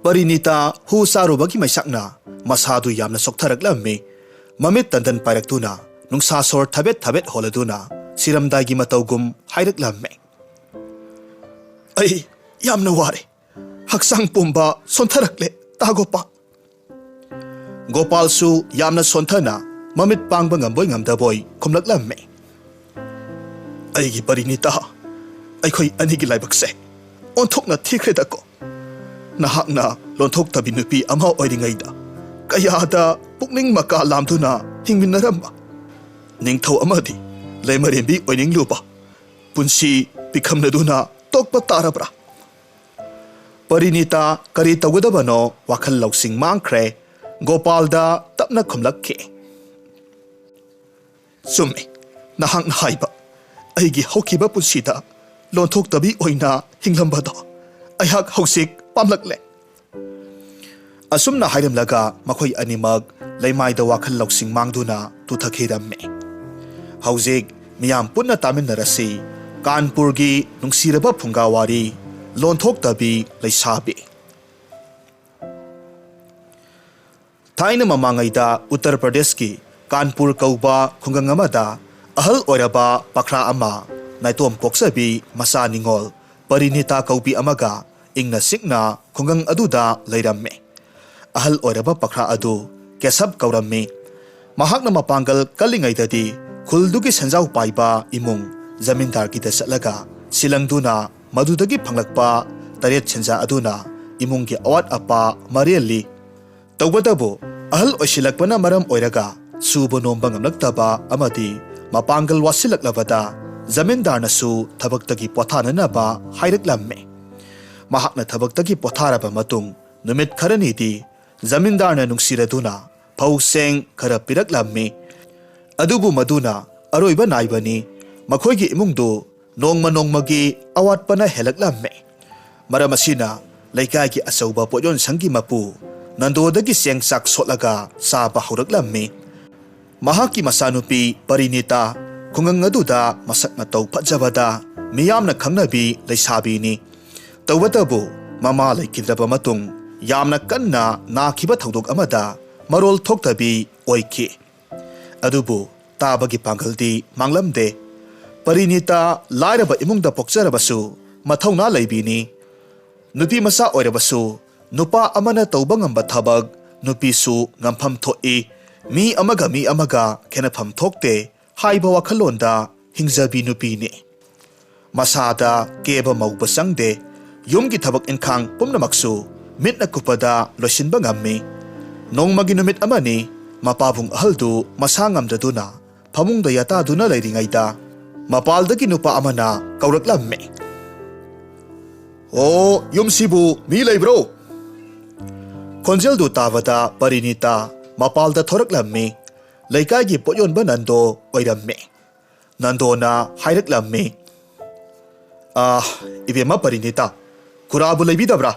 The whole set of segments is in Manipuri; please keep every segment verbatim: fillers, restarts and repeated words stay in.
ꯄꯔꯤꯅꯤꯇꯥ ꯍꯨ ꯆꯥꯔꯨꯕꯒꯤ ꯃꯩꯁꯥꯛꯅ ꯃꯁꯥꯗꯨ ꯌꯥꯝꯅ ꯁꯣꯛꯊꯔꯛꯂꯝꯃꯤ꯫ ꯃꯃꯤꯠ ꯇꯟꯗꯟ ꯄꯥꯏꯔꯛꯇꯨꯅ, ꯅꯨꯡꯁꯥ ꯁꯣꯔ ꯊꯕꯦꯠ ꯊꯕꯦꯠ ꯍꯣꯜꯂꯗꯨꯅ ꯁꯤꯔꯝꯗꯥꯏꯒꯤ ꯃꯇꯧꯒꯨꯝ ꯍꯥꯏꯔꯛꯂꯝꯃꯤ꯫ "ꯑꯩ ꯌꯥꯝꯅ ꯋꯥꯔꯦ꯫ ꯍꯛꯆꯥꯡ ꯄꯨꯝꯕ ꯁꯣꯟꯊꯔꯛꯂꯦ, ꯇꯥ ꯒꯣꯄꯥꯜ꯫" ꯒꯣꯄꯥꯜꯁꯨ ꯌꯥꯝꯅ ꯁꯣꯟꯊꯅ, ꯃꯃꯤꯠ ꯄꯥꯡꯕ ꯉꯝꯕꯣꯏ ꯉꯝꯗꯕꯣꯏ ꯈꯨꯝꯂꯛꯂꯝꯃꯤ꯫ "ꯑꯩꯒꯤ ꯄꯔꯤꯅꯤꯇꯥ, ꯑꯩꯈꯣꯏ ꯑꯅꯤꯒꯤ ꯂꯥꯏꯕꯛꯁꯦ ꯑꯣꯟꯊꯣꯛꯅ ꯊꯤꯈ꯭ꯔꯦꯗꯀꯣ꯫ ꯅꯍꯥꯛꯅ ꯂꯣꯟꯊꯣꯛꯇꯕꯤ ꯅꯨꯄꯤ ꯑꯃ ꯑꯣꯏꯔꯤꯉꯩꯗ ꯀꯌꯥꯗ ꯄꯨꯛꯅꯤꯡ ꯃꯀꯥ ꯂꯥꯝꯗꯨꯅ ꯍꯤꯡꯃꯤꯟꯅꯔꯝꯕ, ꯅꯤꯡꯊꯧ ꯑꯃꯗꯤ ꯂꯩꯃꯔꯦꯝꯕꯤ ꯑꯣꯏꯅꯤꯡꯂꯨꯕ, ꯄꯨꯟꯁꯤ ꯄꯤꯈꯝꯅꯗꯨꯅ ꯇꯣꯛꯄ ꯇꯥꯔꯕ꯭ꯔꯥ?" ꯄꯔꯤꯅꯤꯇꯥ ꯀꯔꯤ ꯇꯧꯒꯗꯕꯅꯣ ꯋꯥꯈꯜ ꯂꯧꯁꯤꯡ ꯃꯥꯡꯈ꯭ꯔꯦ꯫ ꯒꯣꯄꯥꯜꯗ ꯇꯞꯅ ꯈꯨꯝꯂꯛꯈꯤ꯫ "ꯆꯨꯝꯃꯤ, ꯅꯍꯥꯛꯅ ꯍꯥꯏꯕ꯫ ꯑꯩꯒꯤ ꯍꯧꯈꯤꯕ ꯄꯨꯟꯁꯤꯗ ꯂꯣꯟꯊꯣꯛꯇꯕꯤ ꯑꯣꯏꯅ ꯍꯤꯡꯂꯝꯕꯗꯣ ꯑꯩꯍꯥꯛ ꯍꯧꯖꯤꯛ ꯄꯥꯝꯂꯛꯂꯦ꯫" ꯑꯁꯨꯝꯅ ꯍꯥꯏꯔꯝꯂꯒ ꯃꯈꯣꯏ ꯑꯅꯤꯃꯛ ꯂꯩꯃꯥꯏꯗ ꯋꯥꯈꯜ ꯂꯧꯁꯤꯡ ꯃꯥꯡꯗꯨꯅ ꯇꯨꯊꯈꯤꯔꯝꯃꯤ꯫ ꯍꯧꯖꯤꯛ ꯃꯤꯌꯥꯝ ꯄꯨꯟꯅ ꯇꯥꯃꯤꯟꯅꯔꯁꯤ꯫ ꯀꯥꯟꯄꯨꯔꯒꯤ ꯅꯨꯡꯁꯤꯔꯕ ꯐꯨꯡꯒꯥ ꯋꯥꯔꯤ, ꯂꯣꯟꯊꯣꯛꯇꯕꯤ ꯂꯩꯁꯥꯕꯤ꯫ ꯊꯥꯏꯅ ꯃꯃꯥꯡꯉꯩꯗ ꯎꯠꯇꯔ ꯄ꯭ꯔꯗꯦꯁꯀꯤ ꯀꯥꯟꯄꯨꯔ ꯀꯧꯕ ꯈꯨꯡꯒꯪ ꯑꯃꯗ ꯑꯍꯜ ꯑꯣꯏꯔꯕ ꯄꯈ꯭ꯔꯥ ꯑꯃ, ꯅꯥꯏꯇꯣꯝ ꯀꯣꯛꯆꯕꯤ ꯃꯆꯥ ꯅꯤꯉꯣꯜ ꯄꯔꯤꯅꯤꯇꯥ ꯀꯧꯕꯤ ꯑꯃꯒ ꯏꯪꯅ ꯆꯤꯛꯅ ꯈꯨꯡꯒꯪ ꯑꯗꯨꯗ ꯂꯩꯔꯝꯃꯤ꯫ ꯑꯍꯜ ꯑꯣꯏꯔꯕ ꯄꯈ꯭ꯔꯥ ꯑꯗꯨ ꯀꯦꯁꯕ ꯀꯧꯔꯝꯃꯤ꯫ ꯃꯍꯥꯛꯅ ꯃꯄꯥꯡꯒꯜ ꯀꯜꯂꯤꯉꯩꯗꯗꯤ ꯈꯨꯜꯗꯨꯒꯤ ꯁꯦꯟꯖꯥꯎ ꯄꯥꯏꯕ ꯏꯃꯨꯡ ꯖꯃꯤꯟꯗꯥꯔꯒꯤꯗ ꯆꯠꯂꯒ ꯁꯤꯂꯪꯗꯨꯅ ꯃꯗꯨꯗꯒꯤ ꯐꯪꯂꯛꯄ ꯇꯔꯦꯠ ꯁꯦꯟꯖꯥ ꯑꯗꯨꯅ ꯏꯃꯨꯡꯒꯤ ꯑꯋꯥꯠ ꯑꯄꯥ ꯃꯔꯦꯜꯂꯤ꯫ ꯇꯧꯕꯇꯕꯨ ꯑꯍꯜ ꯑꯣꯏꯁꯤꯜꯂꯛꯄꯅ ꯃꯔꯝ ꯑꯣꯏꯔꯒ ꯁꯨꯕ ꯅꯣꯝꯕ ꯉꯝꯂꯛꯇꯕ ꯑꯃꯗꯤ ꯃꯄꯥꯡꯒꯜ ꯋꯥꯁꯤꯜꯂꯛꯂꯕꯗ ꯖꯃꯤꯟꯗꯥꯔꯅꯁꯨ ꯊꯕꯛꯇꯒꯤ ꯄꯣꯊꯥꯅꯅꯕ ꯍꯥꯏꯔꯛꯂꯝꯃꯤ꯫ ꯃꯍꯥꯛꯅ ꯊꯕꯛꯇꯒꯤ ꯄꯣꯊꯥꯔꯕ ꯃꯇꯨꯡ ꯅꯨꯃꯤꯠ ꯈꯔꯅꯤꯗꯤ ꯖꯃꯤꯟꯗꯥꯔꯅ ꯅꯨꯡꯁꯤꯔꯗꯨꯅ ꯐꯧ ꯆꯦꯡ ꯈꯔ ꯄꯤꯔꯛꯂꯝꯃꯤ꯫ ꯑꯗꯨꯕꯨ ꯃꯗꯨꯅ ꯑꯔꯣꯏꯕ ꯅꯥꯏꯕꯅꯤ꯫ ꯃꯈꯣꯏꯒꯤ ꯏꯃꯨꯡꯗꯨ ꯅꯣꯡꯃ ꯅꯣꯡꯃꯒꯤ ꯑꯋꯥꯠꯄꯅ ꯍꯦꯜꯂꯛꯂꯝꯃꯤ꯫ ꯃꯔꯝ ꯑꯁꯤꯅ ꯂꯩꯀꯥꯏꯒꯤ ꯑꯆꯧꯕ ꯄꯣꯠꯌꯣꯟꯁꯪꯒꯤ ꯃꯄꯨ ꯅꯟꯗꯣꯗꯒꯤ ꯆꯦꯡ ꯆꯥꯛ ꯁꯣꯠꯂꯒ ꯆꯥꯕ ꯍꯧꯔꯛꯂꯝꯃꯤ꯫ ꯃꯍꯥꯛꯀꯤ ꯃꯆꯥꯅꯨꯄꯤ ꯄꯔꯤꯅꯤꯇꯥ ꯈꯨꯡꯒꯪ ꯑꯗꯨꯗ ꯃꯁꯛ ꯃꯇꯧ ꯐꯖꯕꯗ ꯃꯤꯌꯥꯝꯅ ꯈꯪꯅꯕꯤ ꯂꯩꯁꯥꯕꯤꯅꯤ꯫ ꯇꯧꯕꯇꯕꯨ ꯃꯃꯥ ꯂꯩꯈꯤꯗ꯭ꯔꯕ ꯃꯇꯨꯡ ꯌꯥꯝꯅ ꯀꯟꯅ ꯅꯥꯈꯤꯕ ꯊꯧꯗꯣꯛ ꯑꯃꯗ ꯃꯔꯣꯜ ꯊꯣꯛꯇꯕꯤ ꯑꯣꯏꯈꯤ꯫ ꯑꯗꯨꯕꯨ ꯇꯥꯕꯒꯤ ꯄꯥꯡꯒꯜꯗꯤ ꯃꯥꯡꯂꯝꯗꯦ꯫ ꯄꯔꯤꯅꯤꯇꯥ ꯂꯥꯏꯔꯕ ꯏꯃꯨꯡꯗ ꯄꯣꯛꯆꯔꯕꯁꯨ ꯃꯊꯧꯅꯥ ꯂꯩꯕꯤꯅꯤ꯫ ꯅꯨꯄꯤ ꯃꯆꯥ ꯑꯣꯏꯔꯕꯁꯨ ꯅꯨꯄꯥ ꯑꯃꯅ ꯇꯧꯕ ꯉꯝꯕ ꯊꯕꯛ ꯅꯨꯄꯤꯁꯨ ꯉꯝꯐꯝ ꯊꯣꯛꯏ꯫ ꯃꯤ ꯑꯃꯒ ꯃꯤ ꯑꯃꯒ ꯈꯦꯠꯅꯐꯝ ꯊꯣꯛꯇꯦ ꯍꯥꯏꯕ ꯋꯥꯈꯜꯂꯣꯟꯗ ꯍꯤꯡꯖꯕꯤ ꯅꯨꯄꯤꯅꯤ꯫ ꯃꯁꯥꯗ ꯀꯦꯕ ꯃꯧꯕ ꯆꯪꯗꯦ꯫ ꯌꯨꯝꯒꯤ ꯊꯕꯛ ꯏꯟꯈꯥꯡ ꯄꯨꯝꯅꯃꯛꯁꯨ ꯃꯤꯠꯅ ꯀꯨꯞꯄꯗ ꯂꯣꯏꯁꯤꯟꯕ ꯉꯝꯃꯤ꯫ ꯅꯣꯡꯃꯒꯤ ꯅꯨꯃꯤꯠ ꯑꯃꯅꯤ, ꯃꯄꯥꯕꯨꯡ ꯑꯍꯜꯗꯨ ꯃꯁꯥ ꯉꯝꯗꯗꯨꯅ ꯐꯃꯨꯡꯗ ꯌꯥꯇꯥꯗꯨꯅ ꯂꯩꯔꯤꯉꯩꯗ ꯃꯄꯥꯜꯗꯒꯤ ꯅꯨꯄꯥ ꯑꯃꯅ ꯀꯧꯔꯛꯂꯝꯃꯤ꯫ "ꯑꯣ, ꯌꯨꯝꯁꯤꯕꯨ ꯃꯤ ꯂꯩꯕ꯭ꯔꯣ?" ꯈꯣꯟꯖꯦꯜꯗꯨ ꯇꯥꯕꯗ ꯄꯔꯤꯅꯤꯇꯥ ꯃꯄꯥꯜꯗ ꯊꯣꯔꯛꯂꯝꯃꯤ꯫ ꯂꯩꯀꯥꯏꯒꯤ ꯄꯣꯠ ꯌꯣꯟꯕ ꯅꯟꯗꯣ ꯑꯣꯏꯔꯝꯃꯤ꯫ ꯅꯟꯗꯣꯅ ꯍꯥꯏꯔꯛꯂꯝꯃꯤ, "ꯑꯥ, ꯏꯕꯦꯝꯃ ꯄꯔꯤꯅꯤꯇꯥ, ꯈꯨꯔꯥꯕꯨ ꯂꯩꯕꯤꯗꯕ꯭ꯔꯥ?"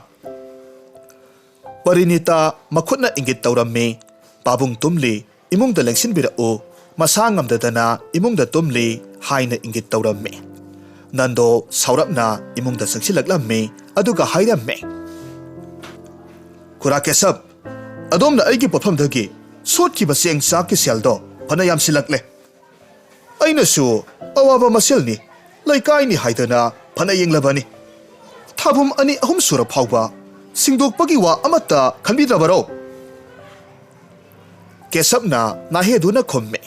ꯄꯔꯤꯅꯤꯇꯥ ꯃꯈꯨꯠꯅ ꯏꯪꯒꯤꯠ ꯇꯧꯔꯝꯃꯤ꯫ "ꯄꯥꯕꯨꯡ ꯇꯨꯝꯂꯤ, ꯏꯃꯨꯡꯗ ꯂꯦꯡꯁꯤꯟꯕꯤꯔꯛꯎ, ꯃꯁꯥ ꯉꯝꯗꯗꯅ ꯏꯃꯨꯡꯗ ꯇꯨꯝꯂꯤ" ꯍꯥꯏꯅ ꯏꯪꯒꯤꯠ ꯇꯧꯔꯝꯃꯤ꯫ ꯅꯟꯗꯣ ꯁꯥꯎꯔꯞꯅ ꯏꯃꯨꯡꯗ ꯆꯪꯁꯤꯜꯂꯛꯂꯝꯃꯤ, ꯑꯗꯨꯒ ꯍꯥꯏꯔꯝꯃꯤ, "ꯈꯨꯔꯥ ꯀꯦꯁꯕ, ꯑꯗꯣꯝꯅ ꯑꯩꯒꯤ ꯄꯣꯠꯐꯝꯗꯒꯤ ꯁꯣꯠꯈꯤꯕ ꯆꯦꯡ ꯆꯥꯛꯀꯤ ꯁꯦꯜꯗꯣ ꯐꯅ ꯌꯥꯝꯁꯤꯜꯂꯛꯂꯦ꯫ ꯑꯩꯅꯁꯨ ꯑꯋꯥꯕ ꯃꯁꯦꯜꯅꯤ, ꯂꯩꯀꯥꯏꯅꯤ ꯍꯥꯏꯗꯅ ꯐꯅ ꯌꯦꯡꯂꯕꯅꯤ꯫ ꯊꯥꯕꯨꯝ ꯑꯅꯤ ꯑꯍꯨꯝ ꯁꯨꯔ ꯐꯥꯎꯕ ꯁꯤꯡꯗꯣꯛꯄꯒꯤ ꯋꯥ ꯑꯃꯠꯇ ꯈꯟꯕꯤꯗ꯭ꯔꯕꯔꯣ?" ꯀꯦꯁꯕꯅ ꯅꯥꯍꯦꯗꯨꯅ ꯈꯨꯝꯃꯤ,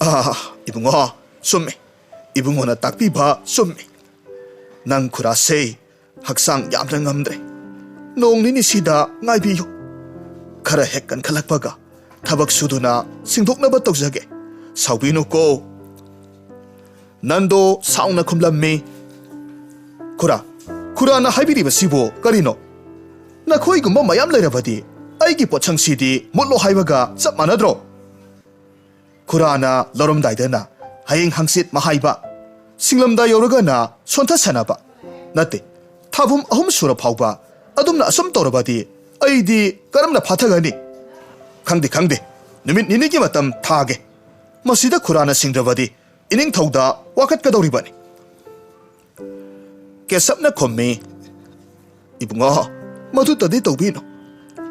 "ꯑꯥ, ꯏꯕꯨꯡꯉꯣ, ꯆꯨꯝꯃꯤ꯫ ꯏꯕꯨꯡꯉꯣꯅ ꯇꯥꯛꯄꯤꯕ ꯆꯨꯝꯃꯤ꯫ ꯅꯪ ꯈꯨꯔꯥꯁꯦ ꯍꯛꯆꯥꯡ ꯌꯥꯝꯅ ꯉꯝꯗ꯭ꯔꯦ꯫ ꯅꯣꯡ ꯅꯤꯅꯤꯁꯤꯗ ꯉꯥꯏꯕꯤꯌꯨ꯫ ꯈꯔ ꯍꯦꯛ ꯀꯟꯈꯠꯂꯛꯄꯒ ꯊꯕꯛ ꯁꯨꯗꯨꯅ ꯁꯤꯡꯗꯣꯛꯅꯕ ꯇꯧꯖꯒꯦ꯫ ꯁꯥꯎꯕꯤꯅꯨꯀꯣ꯫" ꯅꯟꯗꯣ ꯁꯥꯎꯅ ꯈꯨꯝꯂꯝꯃꯤ, "ꯈꯨꯔꯥ, ꯈꯨꯔꯥꯅ ꯍꯥꯏꯕꯤꯔꯤꯕꯁꯤꯕꯨ ꯀꯔꯤꯅꯣ? ꯅꯈꯣꯏꯒꯨꯝꯕ ꯃꯌꯥꯝ ꯂꯩꯔꯕꯗꯤ ꯑꯩꯒꯤ ꯄꯣꯠꯁꯪꯁꯤꯗꯤ ꯃꯨꯠꯂꯣ ꯍꯥꯏꯕꯒ ꯆꯞ ꯃꯥꯟꯅꯗ꯭ꯔꯣ?" ꯈꯨꯔꯥꯅ ꯂꯧꯔꯝꯗꯥꯏꯗꯅ ꯍꯌꯦꯡ ꯍꯪꯆꯤꯠ ꯃꯍꯥꯏꯕ, ꯁꯤꯡꯂꯝꯗꯥꯏ ꯌꯧꯔꯒꯅ ꯁꯣꯟꯊꯁꯅꯕ꯫ ꯅꯠꯇꯦ, ꯊꯥꯕꯨꯝ ꯑꯍꯨꯝ ꯁꯨꯔ ꯐꯥꯎꯕ ꯑꯗꯨꯝꯅ ꯑꯁꯨꯝ ꯇꯧꯔꯕꯗꯤ ꯑꯩꯗꯤ ꯀꯔꯝꯅ ꯐꯥꯊꯒꯅꯤ? ꯈꯪꯗꯦ, ꯈꯪꯗꯦ, ꯅꯨꯃꯤꯠ ꯅꯤꯅꯤꯒꯤ ꯃꯇꯝ ꯊꯥꯒꯦ꯫ ꯃꯁꯤꯗ ꯈꯨꯔꯥꯅ ꯁꯤꯡꯗ꯭ꯔꯕꯗꯤ ꯏꯅꯤꯡꯊꯧꯗ ꯋꯥꯀꯠꯀꯗꯧꯔꯤꯕꯅꯤ꯫ ꯀꯦꯁꯕꯅ ꯈꯨꯝꯃꯤ, "ꯏꯕꯨꯡꯉꯣ, ꯃꯗꯨꯇꯗꯤ ꯇꯧꯕꯤꯅꯨ꯫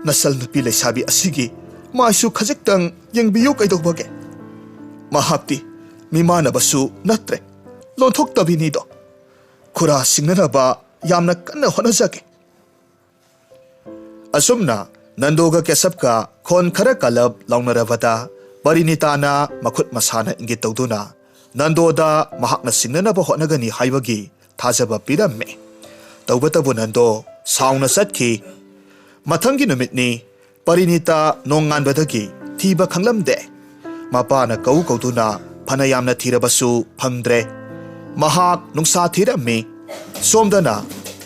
ꯅꯆꯜ ꯅꯨꯄꯤ ꯂꯩꯁꯥꯕꯤ ꯑꯁꯤꯒꯤ ꯃꯥꯏꯁꯨ ꯈꯖꯤꯛꯇꯪ ꯌꯦꯡꯕꯤꯌꯨ ꯀꯩꯗꯧꯕꯒꯦ? ꯃꯍꯥꯛꯇꯤ ꯃꯤꯃꯥꯟꯅꯕꯁꯨ ꯅꯠꯇ꯭ꯔꯦ, ꯂꯣꯟꯊꯣꯛꯇꯕꯤꯅꯤꯗꯣ꯫ ꯈꯨꯔꯥ ꯁꯤꯡꯅꯅꯕ ꯌꯥꯝꯅ ꯀꯟꯅ ꯍꯣꯠꯅꯖꯒꯦ꯫ ꯑꯁꯨꯝꯅ ꯅꯟꯗꯣꯒ ꯀꯦꯁꯕꯀ ꯈꯣꯟ ꯈꯔ ꯀꯜꯂꯞ ꯂꯥꯎꯅꯔꯕꯗ ꯄꯔꯤꯅꯤꯇꯥꯅ ꯃꯈꯨꯠ ꯃꯁꯥꯅ ꯏꯪꯒꯤꯠ ꯇꯧꯗꯨꯅ ꯅꯟꯗꯣꯗ ꯃꯍꯥꯛꯅ ꯁꯤꯡꯅꯅꯕ ꯍꯣꯠꯅꯒꯅꯤ ꯍꯥꯏꯕꯒꯤ ꯊꯥꯖꯕ ꯄꯤꯔꯝꯃꯤ꯫ ꯇꯧꯕꯇꯕꯨ ꯅꯟꯗꯣ ꯁꯥꯎꯅ ꯆꯠꯈꯤ꯫ ꯃꯊꯪꯒꯤ ꯅꯨꯃꯤꯠꯅꯤ꯫ ꯄꯔꯤꯅꯤꯇꯥ ꯅꯣꯡꯉꯥꯟꯕꯗꯒꯤ ꯊꯤꯕ ꯈꯪꯂꯝꯗꯦ꯫ ꯃꯄꯥꯅ ꯀꯧ ꯀꯧꯗꯨꯅ ꯐꯅ ꯌꯥꯝꯅ ꯊꯤꯔꯕꯁꯨ ꯐꯪꯗ꯭ꯔꯦ꯫ ꯃꯍꯥꯛ ꯅꯨꯡꯁꯥ ꯊꯤꯔꯝꯃꯤ꯫ ꯁꯣꯝꯗꯅ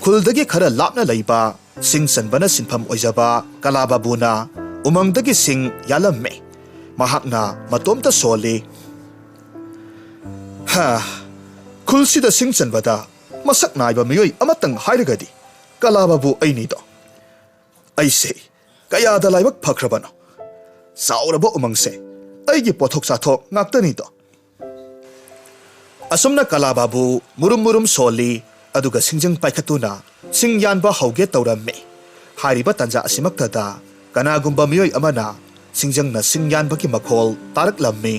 ꯈꯨꯜꯗꯒꯤ ꯈꯔ ꯂꯥꯞꯅ ꯂꯩꯕ ꯁꯤꯡ ꯆꯟꯕꯅ ꯁꯤꯟꯐꯝ ꯑꯣꯏꯖꯕ ꯀꯂꯥꯕꯥꯕꯨꯅ ꯎꯃꯪꯗꯒꯤ ꯁꯤꯡ ꯌꯥꯜꯂꯝꯃꯤ꯫ ꯃꯍꯥꯛꯅ ꯃꯇꯣꯝꯇ ꯁꯣꯜꯂꯤ꯫ ꯍꯥ, ꯈꯨꯜꯁꯤꯗ ꯁꯤꯡ ꯆꯟꯕꯗ ꯃꯁꯛ ꯅꯥꯏꯕ ꯃꯤꯑꯣꯏ ꯑꯃꯇꯪ ꯍꯥꯏꯔꯒꯗꯤ ꯀꯂꯥꯕꯥꯕꯨ ꯑꯩꯅꯤꯗꯣ꯫ ꯑꯩꯁꯦ ꯀꯌꯥꯗ ꯂꯥꯏꯕꯛ ꯐꯈ꯭ꯔꯕꯅꯣ꯫ ꯆꯥꯎꯔꯕ ꯎꯃꯪꯁꯦ ꯑꯩꯒꯤ ꯄꯣꯠꯊꯣꯛ ꯆꯥꯊꯣꯛ ꯉꯥꯛꯇꯅꯤꯗꯣ꯫ ꯑꯁꯨꯝꯅ ꯀꯂꯥꯕꯥꯕꯨ ꯃꯨꯔꯨꯝ ꯃꯨꯔꯨꯝ ꯁꯣꯜꯂꯤ, ꯑꯗꯨꯒ ꯁꯤꯡꯖꯪ ꯄꯥꯏꯈꯠꯇꯨꯅ ꯁꯤꯡ ꯌꯥꯟꯕ ꯍꯧꯒꯦ ꯇꯧꯔꯝꯃꯤ꯫ ꯍꯥꯏꯔꯤꯕ ꯇꯥꯟꯖꯥ ꯑꯁꯤꯃꯛꯇꯗ ꯀꯅꯥꯒꯨꯝꯕ ꯃꯤꯑꯣꯏ ꯑꯃꯅ ꯁꯤꯡꯖꯪꯅ ꯁꯤꯡ ꯌꯥꯟꯕꯒꯤ ꯃꯈꯣꯜ ꯇꯥꯔꯛꯂꯝꯃꯤ꯫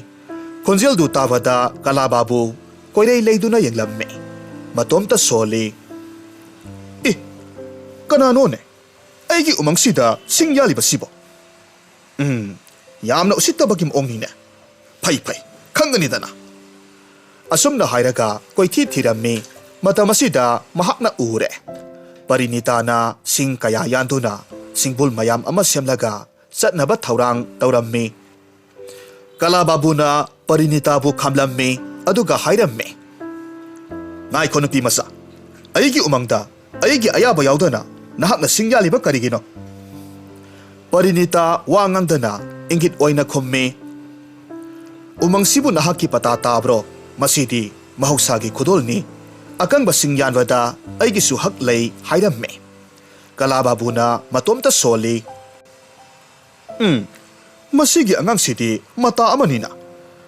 ꯈꯣꯟꯖꯦꯜꯗꯨ ꯇꯥꯕꯗ ꯀꯂꯥꯕꯥꯕꯨ ꯀꯣꯏꯔꯩ ꯂꯩꯗꯨꯅ ꯌꯦꯡꯂꯝꯃꯤ꯫ ꯃꯇꯣꯝꯇ ꯁꯣꯜꯂꯤ꯫ "ꯑꯦ, ꯀꯅꯥꯅꯣꯅꯦ? ꯑꯩꯒꯤ ꯎꯃꯪꯁꯤꯗ ꯁꯤꯡ ꯌꯥꯜꯂꯤꯕꯁꯤꯕꯣ? ꯎꯝ, ꯌꯥꯝꯅ ꯎꯁꯤꯠꯇꯕꯒꯤ ꯃꯑꯣꯡꯅꯤꯅꯦ꯫ ꯐꯩ, ꯐꯩ, ꯈꯪꯒꯅꯤꯗꯅ꯫" ꯑꯁꯨꯝꯅ ꯍꯥꯏꯔꯒ ꯀꯣꯏꯊꯤ ꯊꯤꯔꯝꯃꯤ꯫ ꯃꯇꯝ ꯑꯁꯤꯗ ꯃꯍꯥꯛꯅ ꯎꯔꯦ꯫ ꯄꯔꯤꯅꯤꯇꯥꯅ ꯁꯤꯡ ꯀꯌꯥ ꯌꯥꯟꯗꯨꯅ ꯁꯤꯡꯕꯨꯜ ꯃꯌꯥꯝ ꯑꯃ ꯁꯦꯝꯂꯒ ꯆꯠꯅꯕ ꯊꯧꯔꯥꯡ ꯇꯧꯔꯝꯃꯤ꯫ ꯀꯂꯥꯕꯥꯕꯨꯅ ꯄꯔꯤꯅꯤꯇꯥꯕꯨ ꯈꯥꯝꯂꯝꯃꯤ, ꯑꯗꯨꯒ ꯍꯥꯏꯔꯝꯃꯤ, "ꯉꯥꯏꯈꯣ, ꯅꯨꯄꯤ ꯃꯆꯥ, ꯑꯩꯒꯤ ꯎꯃꯪꯗ ꯑꯩꯒꯤ ꯑꯌꯥꯕ ꯌꯥꯎꯗꯅ ꯅꯍꯥꯛꯅ ꯁꯤꯡ ꯌꯥꯜꯂꯤꯕ ꯀꯔꯤꯒꯤꯅꯣ?" ꯄꯔꯤꯅꯤꯇꯥ ꯋꯥ ꯉꯥꯡꯗꯅ ꯏꯪꯒꯤꯠ ꯑꯣꯏꯅ ꯈꯨꯝꯃꯤ, "ꯎꯃꯪꯁꯤꯕꯨ ꯅꯍꯥꯛꯀꯤ ꯄꯇꯥ ꯇꯥꯕ꯭ꯔꯣ? ꯃꯁꯤꯗꯤ ꯃꯍꯧꯁꯥꯒꯤ ꯈꯨꯗꯣꯜꯅꯤ꯫ ꯑꯀꯪꯕ ꯁꯤꯡ ꯌꯥꯟꯕꯗ ꯑꯩꯒꯤꯁꯨ ꯍꯛ ꯂꯩ" ꯍꯥꯏꯔꯝꯃꯤ꯫ ꯀꯂꯥꯕꯥꯕꯨꯅ ꯃꯇꯣꯝꯇ ꯁꯣꯜꯂꯤ꯫ "ꯎꯝ, ꯃꯁꯤꯒꯤ ꯑꯉꯥꯡꯁꯤꯗꯤ ꯃꯇꯥ ꯑꯃꯅꯤꯅ꯫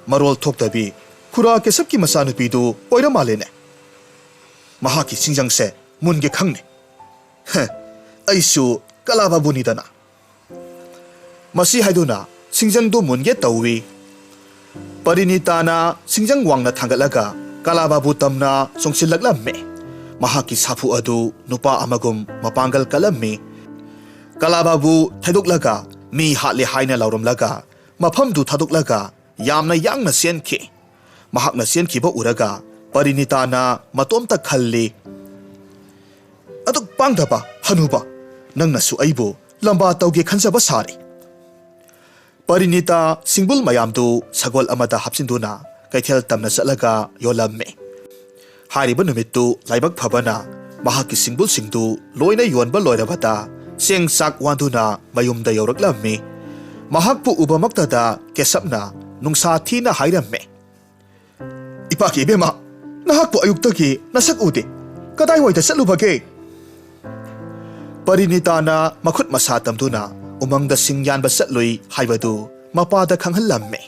ꯃꯔꯣꯜ ꯊꯣꯛꯇꯕꯤ ꯈꯨꯔꯥ ꯀꯦꯁꯕꯀꯤ ꯃꯆꯥꯅꯨꯄꯤꯗꯨ ꯑꯣꯏꯔ ꯃꯥꯜꯂꯦꯅꯦ꯫ ꯃꯍꯥꯛꯀꯤ ꯁꯤꯡꯖꯪꯁꯦ ꯃꯨꯟꯒꯦ ꯈꯪꯅꯤ꯫" ꯍ, ꯑꯩꯁꯨ ꯀꯂꯥꯕꯥꯕꯨꯅꯤꯗꯅ꯫ ꯃꯁꯤ ꯍꯥꯏꯗꯨꯅ ꯁꯤꯡꯖꯪꯗꯨ ꯃꯨꯟꯒꯦ ꯇꯧꯏ꯫ ꯄꯔꯤꯅꯤꯇꯥꯅ ꯁꯤꯡꯖꯪ ꯋꯥꯡꯅ ꯊꯥꯡꯒꯠꯂꯒ ꯀꯂꯥꯕꯥꯕꯨ ꯇꯝꯅ ꯆꯣꯡꯁꯤꯜꯂꯛꯂꯝꯃꯤ꯫ ꯃꯍꯥꯛꯀꯤ ꯁꯥꯐꯨ ꯑꯗꯨ ꯅꯨꯄꯥ ꯑꯃꯒꯨꯝ ꯃꯄꯥꯡꯒꯜ ꯀꯜꯂꯝꯃꯤ꯫ ꯀꯂꯥꯕꯥꯕꯨ ꯊꯩꯗꯣꯛꯂꯒ ꯃꯤ ꯍꯥꯠꯂꯦ ꯍꯥꯏꯅ ꯂꯥꯎꯔꯝꯂꯒ ꯃꯐꯝꯗꯨ ꯊꯥꯗꯣꯛꯂꯒ ꯌꯥꯝꯅ ꯌꯥꯡꯅ ꯆꯦꯟꯈꯤ꯫ ꯃꯍꯥꯛꯅ ꯆꯦꯟꯈꯤꯕ ꯎꯔꯒ ꯄꯔꯤꯅꯤꯇꯥꯅ ꯃꯇꯣꯝꯇ ꯈꯜꯂꯤ, "ꯑꯗꯨꯛ ꯄꯥꯡꯗꯕ ꯍꯅꯨꯕ, ꯅꯪꯅꯁꯨ ꯑꯩꯕꯨ ꯂꯝꯕꯥ ꯇꯧꯒꯦ ꯈꯟꯖꯕ ꯁꯥꯔꯤ"꯫ ꯄꯔꯤꯅꯤꯇꯥ ꯁꯤꯡꯕꯨꯜ ꯃꯌꯥꯝꯗꯨ ꯁꯒꯣꯜ ꯑꯃꯗ ꯍꯥꯞꯆꯤꯟꯗꯨꯅ ꯀꯩꯊꯦꯜ ꯇꯝꯅ ꯆꯠꯂꯒ ꯌꯣꯜꯂꯝꯃꯤ꯫ ꯍꯥꯏꯔꯤꯕ ꯅꯨꯃꯤꯠꯇꯨ ꯂꯥꯏꯕꯛ ꯐꯕꯅ ꯃꯍꯥꯛꯀꯤ ꯁꯤꯡꯕꯨꯜꯁꯤꯡꯗꯨ ꯂꯣꯏꯅ ꯌꯣꯟꯕ ꯂꯣꯏꯔꯕꯗ ꯆꯦꯡ ꯆꯥꯛ ꯋꯥꯟꯗꯨꯅ ꯃꯌꯨꯝꯗ ꯌꯧꯔꯛꯂꯝꯃꯤ꯫ ꯃꯍꯥꯛꯄꯨ ꯎꯕꯃꯛꯇꯗ ꯀꯦꯁꯞꯅ ꯅꯨꯡꯁꯥ ꯊꯤꯅ ꯍꯥꯏꯔꯝꯃꯤ, "ꯏꯄꯥꯒꯤ ꯏꯕꯦꯝꯃ, ꯅꯍꯥꯛꯄꯨ ꯑꯌꯨꯛꯇꯒꯤ ꯅꯁꯛ ꯎꯗꯦ꯫ ꯀꯗꯥꯏꯋꯥꯏꯗ ꯆꯠꯂꯨꯕꯒꯦ?" ꯄꯔꯤꯅꯤꯇꯥꯅ ꯃꯈꯨꯠ ꯃꯁꯥ ꯇꯝꯗꯨꯅ ꯎꯃꯪꯗ ꯁꯤꯡ ꯌꯥꯟꯕ ꯆꯠꯂꯨꯏ ꯍꯥꯏꯕꯗꯨ ꯃꯄꯥꯗ ꯈꯪꯍꯜꯂꯝꯃꯤ꯫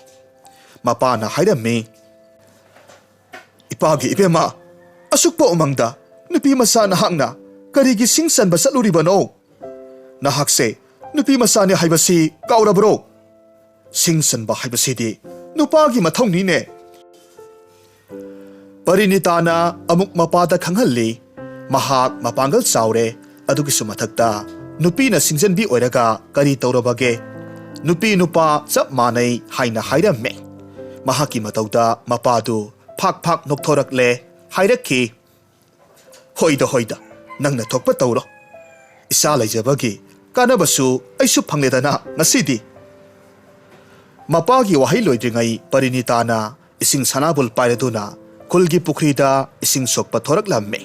ꯃꯄꯥꯅ ꯍꯥꯏꯔꯝꯃꯤ, "ꯏꯄꯥꯒꯤ ꯏꯕꯦꯝꯃ, ꯑꯁꯨꯛꯄ ꯎꯃꯪꯗ ꯅꯨꯄꯤ ꯃꯆꯥ ꯅꯍꯥꯛꯅ ꯀꯔꯤꯒꯤ ꯁꯤꯡ ꯆꯟꯕ ꯆꯠꯂꯨꯔꯤꯕꯅꯣ? ꯅꯍꯥꯛꯁꯦ ꯅꯨꯄꯤ ꯃꯆꯥꯅꯤ ꯍꯥꯏꯕꯁꯤ ꯀꯥꯎꯔꯕ꯭ꯔꯣ? ꯁꯤꯡ ꯆꯟꯕ ꯍꯥꯏꯕꯁꯤꯗꯤ ꯅꯨꯄꯥꯒꯤ ꯃꯊꯧꯅꯤꯅꯦ"꯫ ꯄꯔꯤꯅꯤꯇꯥꯅ ꯑꯃꯨꯛ ꯃꯄꯥꯗ ꯈꯪꯍꯜꯂꯤ, ꯃꯍꯥꯛ ꯃꯄꯥꯡꯒꯜ ꯆꯥꯎꯔꯦ, ꯑꯗꯨꯒꯤꯁꯨ ꯃꯊꯛꯇ ꯅꯨꯄꯤꯅ ꯁꯤꯡꯖꯟꯕꯤ ꯑꯣꯏꯔꯒ ꯀꯔꯤ ꯇꯧꯔꯕꯒꯦ? ꯅꯨꯄꯤ ꯅꯨꯄꯥ ꯆꯞ ꯃꯥꯟꯅꯩ ꯍꯥꯏꯅ ꯍꯥꯏꯔꯝꯃꯦ꯫ ꯃꯍꯥꯛꯀꯤ ꯃꯇꯧꯗ ꯃꯄꯥꯗꯨ ꯐꯥꯛ ꯐꯥꯛ ꯅꯣꯛꯊꯣꯔꯛꯂꯦ, ꯍꯥꯏꯔꯛꯈꯤ, "ꯍꯣꯏꯗ, ꯍꯣꯏꯗ, ꯅꯪꯅ ꯊꯣꯛꯄ ꯇꯧꯔꯣ꯫ ꯏꯆꯥ ꯂꯩꯖꯕꯒꯤ ꯀꯥꯟꯅꯕꯁꯨ ꯑꯩꯁꯨ ꯐꯪꯂꯦꯗꯅ ꯉꯁꯤꯗꯤ"꯫ ꯃꯄꯥꯒꯤ ꯋꯥꯍꯩ ꯂꯣꯏꯗ꯭ꯔꯤꯉꯩ ꯄꯔꯤꯅꯤꯇꯥꯅ ꯏꯁꯤꯡ ꯁꯅꯥꯕꯨꯜ ꯄꯥꯏꯔꯗꯨꯅ ꯈꯨꯜꯒꯤ ꯄꯨꯈ꯭ꯔꯤꯗ ꯏꯁꯤꯡ ꯁꯣꯛꯄ ꯊꯣꯔꯛꯂꯝꯃꯤ꯫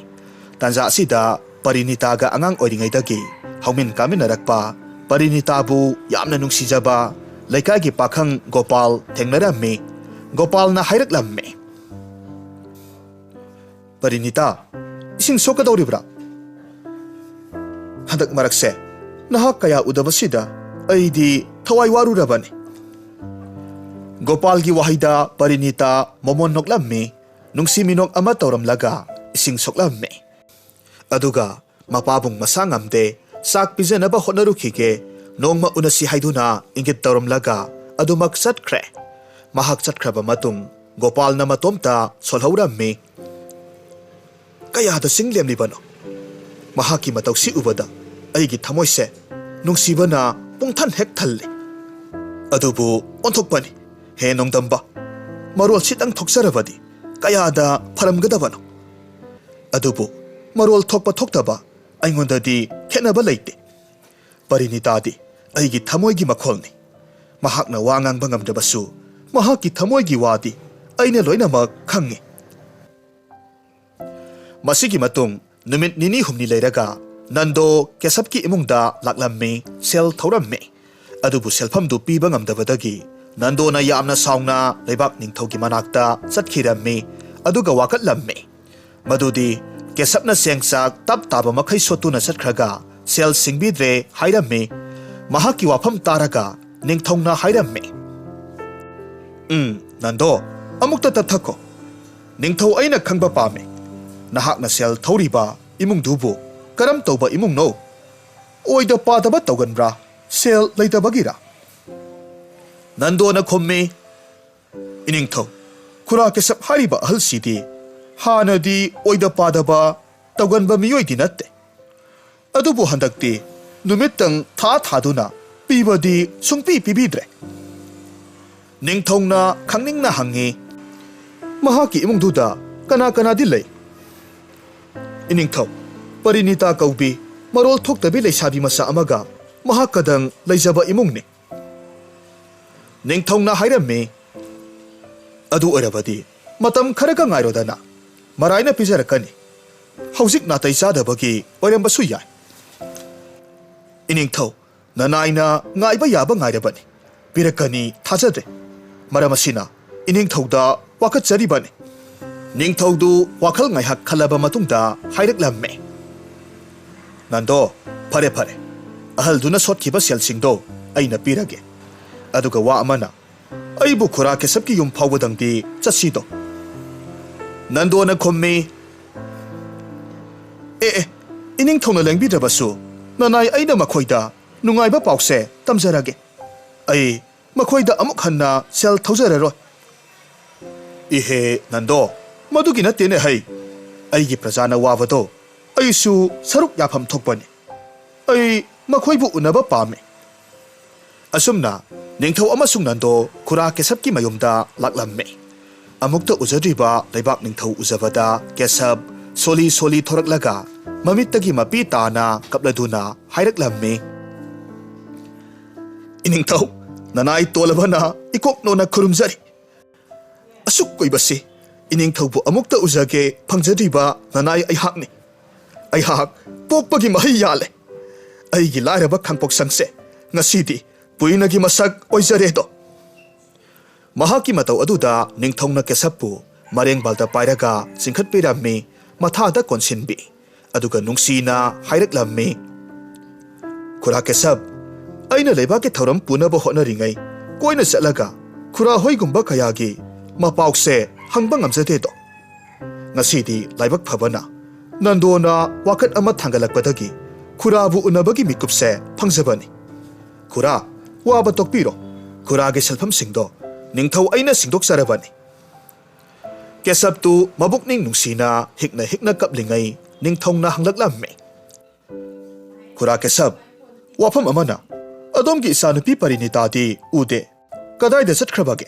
ꯇꯥꯟꯖꯥ ꯑꯁꯤꯗ ꯄꯔꯤꯅꯤꯇꯥꯒ ꯑꯉꯥꯡ ꯑꯣꯏꯔꯤꯉꯩꯗꯒꯤ ꯍꯧꯃꯤꯟ ꯀꯥꯃꯤꯟꯅꯔꯛꯄ, ꯄꯔꯤꯅꯤꯇꯥꯕꯨ ꯌꯥꯝꯅ ꯅꯨꯡꯁꯤꯖꯕ ꯂꯩꯀꯥꯏꯒꯤ ꯄꯥꯈꯪ ꯒꯣꯄꯥꯜ ꯊꯦꯡꯅꯔꯝꯃꯤ꯫ ꯒꯣꯄꯥꯜꯅ ꯍꯥꯏꯔꯛꯂꯝꯃꯤ, "ꯄꯔꯤꯅꯤꯇꯥ, ꯏꯁꯤꯡ ꯁꯣꯛꯀꯗꯧꯔꯤꯕ꯭ꯔꯥ? ꯍꯟꯗꯛ ꯃꯔꯛꯁꯦ ꯅꯍꯥꯛ ꯀꯌꯥ ꯎꯗꯕꯁꯤꯗ ꯑꯩꯗꯤ ꯊꯋꯥꯏ ꯋꯥꯔꯨꯔꯕꯅꯤ"꯫ ꯒꯣꯄꯥꯜꯒꯤ ꯋꯥꯍꯩꯗ ꯄꯔꯤꯅꯤꯇꯥ ꯃꯣꯃꯣꯟ ꯅꯣꯛꯂꯝꯃꯤ, ꯅꯨꯡꯁꯤ ꯃꯤꯅꯣꯛ ꯑꯃ ꯇꯧꯔꯝꯂꯒ ꯏꯁꯤꯡ ꯁꯣꯛꯂꯝꯃꯤ꯫ ꯑꯗꯨꯒ ꯃꯄꯥꯕꯨꯡ ꯃꯁꯥ ꯉꯝꯗꯦ, ꯆꯥꯛ ꯄꯤꯖꯅꯕ ꯍꯣꯠꯅꯔꯨꯈꯤꯒꯦ, ꯅꯣꯡꯃ ꯎꯅꯁꯤ ꯍꯥꯏꯗꯨꯅ ꯏꯪꯒꯤꯠ ꯇꯧꯔꯝꯂꯒ ꯑꯗꯨꯃꯛ ꯆꯠꯈ꯭ꯔꯦ꯫ ꯃꯍꯥꯛ ꯆꯠꯈ꯭ꯔꯕ ꯃꯇꯨꯡ ꯒꯣꯄꯥꯜꯅ ꯃꯇꯣꯝꯇ ꯁꯣꯜꯍꯧꯔꯝꯃꯤ꯫ ꯀꯌꯥꯗ ꯆꯤꯡ ꯂꯦꯝꯂꯤꯕꯅꯣ? ꯃꯍꯥꯛꯀꯤ ꯃꯇꯧꯁꯤ ꯎꯕꯗ ꯑꯩꯒꯤ ꯊꯃꯣꯏꯁꯦ ꯅꯨꯡꯁꯤꯕꯅ ꯄꯨꯡꯊꯟ ꯍꯦꯛ ꯊꯜꯂꯤ꯫ ꯑꯗꯨꯕꯨ ꯑꯣꯟꯊꯣꯛꯄꯅꯤ꯫ ꯍꯦ ꯅꯣꯡꯗꯝꯕ, ꯃꯔꯣꯜꯁꯤꯇꯪ ꯊꯣꯛꯆꯔꯕꯗꯤ ꯀꯌꯥꯗ ꯐꯔꯝꯒꯗꯕꯅꯣ꯫ ꯑꯗꯨꯕꯨ ꯃꯔꯣꯜ ꯊꯣꯛꯄ ꯊꯣꯛꯇꯕ ꯑꯩꯉꯣꯟꯗꯗꯤ ꯈꯦꯠꯅꯕ ꯂꯩꯇꯦ꯫ ꯄꯔꯤꯅꯤꯇꯥꯗꯤ ꯑꯩꯒꯤ ꯊꯃꯣꯏꯒꯤ ꯃꯈꯣꯜꯅꯤ꯫ ꯃꯍꯥꯛꯅ ꯋꯥ ꯉꯥꯡꯕ ꯉꯝꯗ꯭ꯔꯕꯁꯨ, ꯃꯍꯥꯛꯀꯤ ꯊꯃꯣꯏꯒꯤ ꯋꯥꯗꯤ ꯑꯩꯅ ꯂꯣꯏꯅꯃꯛ ꯈꯪꯉꯤ꯫ ꯃꯁꯤꯒꯤ ꯃꯇꯨꯡ ꯅꯨꯃꯤꯠ ꯅꯤꯅꯤ ꯍꯨꯝꯅꯤ ꯂꯩꯔꯒ ꯅꯟꯗꯣ ꯀꯦꯁꯞꯀꯤ ꯏꯃꯨꯡꯗ ꯂꯥꯛꯂꯝꯃꯤ, ꯁꯦꯜ ꯊꯧꯔꯝꯃꯤ꯫ ꯑꯗꯨꯕꯨ ꯁꯦꯜꯐꯝꯗꯨ ꯄꯤꯕ ꯉꯝꯗꯕꯗꯒꯤ ꯅꯟꯗꯣꯅ ꯌꯥꯝꯅ ꯁꯥꯎꯅ ꯂꯩꯕꯥꯛ ꯅꯤꯡꯊꯧꯒꯤ ꯃꯅꯥꯛꯇ ꯆꯠꯈꯤꯔꯝꯃꯤ, ꯑꯗꯨꯒ ꯋꯥꯀꯠꯂꯝꯃꯤ꯫ ꯃꯗꯨꯗꯤ ꯀꯦꯁꯞꯅ ꯆꯦꯡ ꯆꯥꯛ ꯇꯞ ꯇꯥꯕ ꯃꯈꯩ ꯁꯣꯠꯇꯨꯅ ꯆꯠꯈ꯭ꯔꯒ ꯁꯦꯜ ꯁꯤꯡꯕꯤꯗ꯭ꯔꯦ ꯍꯥꯏꯔꯝꯃꯤ꯫ ꯃꯍꯥꯛꯀꯤ ꯋꯥꯐꯝ ꯇꯥꯔꯒ ꯅꯤꯡꯊꯧꯅ ꯍꯥꯏꯔꯝꯃꯤ, "ꯎꯝ, ꯅꯟꯗꯣ, ꯑꯃꯨꯛꯇ ꯇꯞꯊꯈꯣ꯫ ꯅꯤꯡꯊꯧ ꯑꯩꯅ ꯈꯪꯕ ꯄꯥꯝꯃꯤ꯫ ꯅꯍꯥꯛꯅ ꯁꯦꯜ ꯊꯧꯔꯤꯕ ꯏꯃꯨꯡꯗꯨꯕꯨ ꯀꯔꯝ ꯇꯧꯕ ꯏꯃꯨꯡꯅꯣ? ꯑꯣꯏꯗ ꯄꯥꯗꯕ ꯇꯧꯒꯟꯕ꯭ꯔꯥ? ꯁꯦꯜ ꯂꯩꯇꯕꯒꯤꯔꯥ?" ꯅꯟꯗꯣꯅ ꯈꯨꯝꯃꯤ, "ꯏꯅꯤꯡꯊꯧ, ꯈꯨꯔꯥ ꯀꯦꯁꯞ ꯍꯥꯏꯔꯤꯕ ꯑꯍꯜꯁꯤꯗꯤ ꯍꯥꯟꯅꯗꯤ ꯑꯣꯏꯗ ꯄꯥꯗꯕ ꯇꯧꯒꯟꯕ ꯃꯤꯑꯣꯏꯗꯤ ꯅꯠꯇꯦ꯫ ꯑꯗꯨꯕꯨ ꯍꯟꯗꯛꯇꯤ ꯅꯨꯃꯤꯠꯇꯪ ꯊꯥ ꯊꯥꯗꯨꯅ ꯄꯤꯕꯗꯤ ꯁꯨꯡꯄꯤ ꯄꯤꯕꯤꯗ꯭ꯔꯦ꯫" ꯅꯤꯡꯊꯧꯅ ꯈꯪꯅꯤꯡꯅ ꯍꯪꯉꯤ, "ꯃꯍꯥꯛꯀꯤ ꯏꯃꯨꯡꯗꯨꯗ ꯀꯅꯥ ꯀꯅꯥꯗꯤ ꯂꯩ?" "ꯏꯅꯤꯡꯊꯧ, ꯄꯔꯤꯅꯤꯇꯥ ꯀꯧꯕꯤ ꯃꯔꯣꯜ ꯊꯣꯛꯇꯕꯤ ꯂꯩꯁꯥꯕꯤ ꯃꯆꯥ ꯑꯃꯒ ꯃꯍꯥꯛꯀꯗꯪ ꯂꯩꯖꯕ ꯏꯃꯨꯡꯅꯤ꯫" ꯅꯤꯡꯊꯧꯅ ꯍꯥꯏꯔꯝꯃꯤ, "ꯑꯗꯨ ꯑꯣꯏꯔꯕꯗꯤ ꯃꯇꯝ ꯈꯔꯒ ꯉꯥꯏꯔꯣꯗꯅ, ꯃꯔꯥꯏꯅ ꯄꯤꯖꯔꯛꯀꯅꯤ꯫ ꯍꯧꯖꯤꯛ ꯅꯥꯇꯩ ꯆꯥꯗꯕꯒꯤ ꯑꯣꯏꯔꯝꯕꯁꯨ ꯌꯥꯏ꯫" "ꯏꯅꯤꯡꯊꯧ, ꯅꯅꯥꯏꯅ ꯉꯥꯏꯕ ꯌꯥꯕ ꯉꯥꯏꯔꯕꯅꯤ, ꯄꯤꯔꯛꯀꯅꯤ ꯊꯥꯖꯗ꯭ꯔꯦ꯫ ꯃꯔꯝ ꯑꯁꯤꯅ ꯏꯅꯤꯡꯊꯧꯗ ꯋꯥꯀꯠꯆꯔꯤꯕꯅꯤ꯫" ꯅꯤꯡꯊꯧꯗꯨ ꯋꯥꯈꯜ ꯉꯥꯏꯍꯥꯛ ꯈꯜꯂꯕ ꯃꯇꯨꯡꯗ ꯍꯥꯏꯔꯛꯂꯝꯃꯤ, "ꯅꯟꯗꯣ, ꯐꯔꯦ ꯐꯔꯦ, ꯑꯍꯜꯗꯨꯅ ꯁꯣꯠꯈꯤꯕ ꯁꯦꯜꯁꯤꯡꯗꯣ ꯑꯩꯅ ꯄꯤꯔꯒꯦ꯫ ꯑꯗꯨꯒ ꯋꯥ ꯑꯃꯅ, ꯑꯩꯕꯨ ꯈꯨꯔꯥ ꯀꯦꯁꯞꯀꯤ ꯌꯨꯝ ꯐꯥꯎꯕꯗꯪꯗꯤ ꯆꯠꯁꯤꯗꯣ꯫" ꯅꯟꯗꯣꯅ ꯈꯨꯝꯃꯤ, "ꯑꯦ ꯑꯦ, ꯏꯅꯤꯡꯊꯧꯅ ꯂꯦꯡꯕꯤꯗ꯭ꯔꯕꯁꯨ ꯅꯅꯥꯏ ꯑꯩꯅ ꯃꯈꯣꯏꯗ ꯅꯨꯡꯉꯥꯏꯕ ꯄꯥꯎꯁꯦ ꯇꯝꯖꯔꯒꯦ꯫ ꯑꯩ ꯃꯈꯣꯏꯗ ꯑꯃꯨꯛ ꯍꯟꯅ ꯁꯦꯜ ꯊꯧꯖꯔꯔꯣꯏ꯫ ꯏꯍꯦ ꯅꯟꯗꯣ, ꯃꯗꯨꯒꯤ ꯅꯠꯇꯦꯅꯦ ꯍꯩ꯫ ꯑꯩꯒꯤ ꯄ꯭ꯔꯖꯥꯅ ꯋꯥꯕꯗꯣ ꯑꯩꯁꯨ ꯁꯔꯨꯛ ꯌꯥꯐꯝ ꯊꯣꯛꯄꯅꯤ꯫ ꯑꯩ ꯃꯈꯣꯏꯕꯨ ꯎꯅꯕ ꯄꯥꯝꯃꯤ꯫ ꯑꯁꯨꯝꯅ ꯅꯤꯡꯊꯧ ꯑꯃꯁꯨꯡ ꯅꯟꯗꯣ ꯈꯨꯔꯥ ꯀꯦꯁꯞꯀꯤ ꯃꯌꯨꯝꯗ ꯂꯥꯛꯂꯝꯃꯤ꯫ ꯑꯃꯨꯛꯇ ꯎꯖꯗ꯭ꯔꯤꯕ ꯂꯩꯕꯥꯛ ꯅꯤꯡꯊꯧ ꯎꯖꯕꯗ ꯀꯦꯁꯞ ꯁꯣꯂꯤ ꯁꯣꯂꯤ ꯊꯣꯔꯛꯂꯒ ꯃꯃꯤꯠꯇꯒꯤ ꯃꯄꯤ ꯇꯥꯅ ꯀꯞꯂꯗꯨꯅ ꯍꯥꯏꯔꯛꯂꯝꯃꯤ, "ꯏꯅꯤꯡꯊꯧ, ꯅꯅꯥꯏ ꯇꯣꯜꯂꯕꯅ ꯏꯀꯣꯛ ꯅꯣꯟꯅ ꯈꯨꯔꯨꯝꯖꯔꯤ꯫ ꯑꯁꯨꯛ ꯀꯨꯏꯕꯁꯤ ꯏꯅꯤꯡꯊꯧꯕꯨ ꯑꯃꯨꯛꯇ ꯎꯖꯒꯦ ꯐꯪꯖꯗ꯭ꯔꯤꯕ ꯅꯅꯥꯏ ꯑꯩꯍꯥꯛꯅꯤ꯫ ꯑꯩꯍꯥꯛ ꯄꯣꯛꯄꯒꯤ ꯃꯍꯩ ꯌꯥꯜꯂꯦ꯫ ꯑꯩꯒꯤ ꯂꯥꯏꯔꯕ ꯈꯥꯡꯄꯣꯛꯁꯪꯁꯦ ꯉꯁꯤꯗꯤ ꯄꯨꯏꯅꯒꯤ ꯃꯁꯛ ꯑꯣꯏꯖꯔꯦꯗꯣ꯫" ꯃꯍꯥꯛꯀꯤ ꯃꯇꯧ ꯑꯗꯨꯗ ꯅꯤꯡꯊꯧꯅ ꯀꯦꯁꯞꯄꯨ ꯃꯔꯦꯡꯕꯥꯜꯗ ꯄꯥꯏꯔꯒ ꯆꯤꯡꯈꯠꯄꯤꯔꯝꯃꯤ, ꯃꯊꯥꯗ ꯀꯣꯟꯁꯤꯟꯕꯤ꯫ ꯑꯗꯨꯒ ꯅꯨꯡꯁꯤꯅ ꯍꯥꯏꯔꯛꯂꯝꯃꯤ, "ꯈꯨꯔꯥ ꯀꯦꯁꯞ, ꯑꯩꯅ ꯂꯩꯕꯥꯛꯀꯤ ꯊꯧꯔꯝ ꯄꯨꯅꯕ ꯍꯣꯠꯅꯔꯤꯉꯩ ꯀꯣꯏꯅ ꯆꯠꯂꯒ ꯈꯨꯔꯥ ꯍꯣꯏꯒꯨꯝꯕ ꯀꯌꯥꯒꯤ ꯃꯄꯥꯎꯁꯦ ꯍꯪꯕ ꯉꯝꯖꯗꯦꯗꯣ꯫ ꯉꯁꯤꯗꯤ ꯂꯥꯏꯕꯛ ꯐꯕꯅ ꯅꯟꯗꯣꯅ ꯋꯥꯀꯠ ꯑꯃ ꯊꯥꯡꯒꯠꯂꯛꯄꯗꯒꯤ ꯈꯨꯔꯥꯕꯨ ꯎꯅꯕꯒꯤ ꯃꯤꯀꯨꯞꯁꯦ ꯐꯪꯖꯕꯅꯤ꯫ ꯈꯨꯔꯥ, ꯋꯥꯕ ꯇꯣꯛꯄꯤꯔꯣ꯫ ꯈꯨꯔꯥꯒꯤ ꯁꯦꯜꯐꯝꯁꯤꯡꯗꯣ ꯅꯤꯡꯊꯧ ꯑꯩꯅ ꯁꯤꯡꯗꯣꯛꯆꯔꯕꯅꯤ꯫" ꯀꯦꯁꯞꯇꯨ ꯃꯕꯨꯛꯅꯤꯡ ꯅꯨꯡꯁꯤꯅ ꯍꯤꯛꯅ ꯍꯤꯛꯅ ꯀꯞꯂꯤꯉꯩ ꯅꯤꯡꯊꯧꯅ ꯍꯪꯂꯛꯂꯝꯃꯤ, "ꯈꯨꯔꯥ ꯀꯦꯁꯞ, ꯋꯥꯐꯝ ꯑꯃꯅ, ꯑꯗꯣꯝꯒꯤ ꯏꯆꯥꯅꯨꯄꯤ ꯄꯔꯤꯅꯤꯇꯥꯗꯤ ꯎꯗꯦ꯫ ꯀꯗꯥꯏꯗ ꯆꯠꯈ꯭ꯔꯕꯒꯦ?"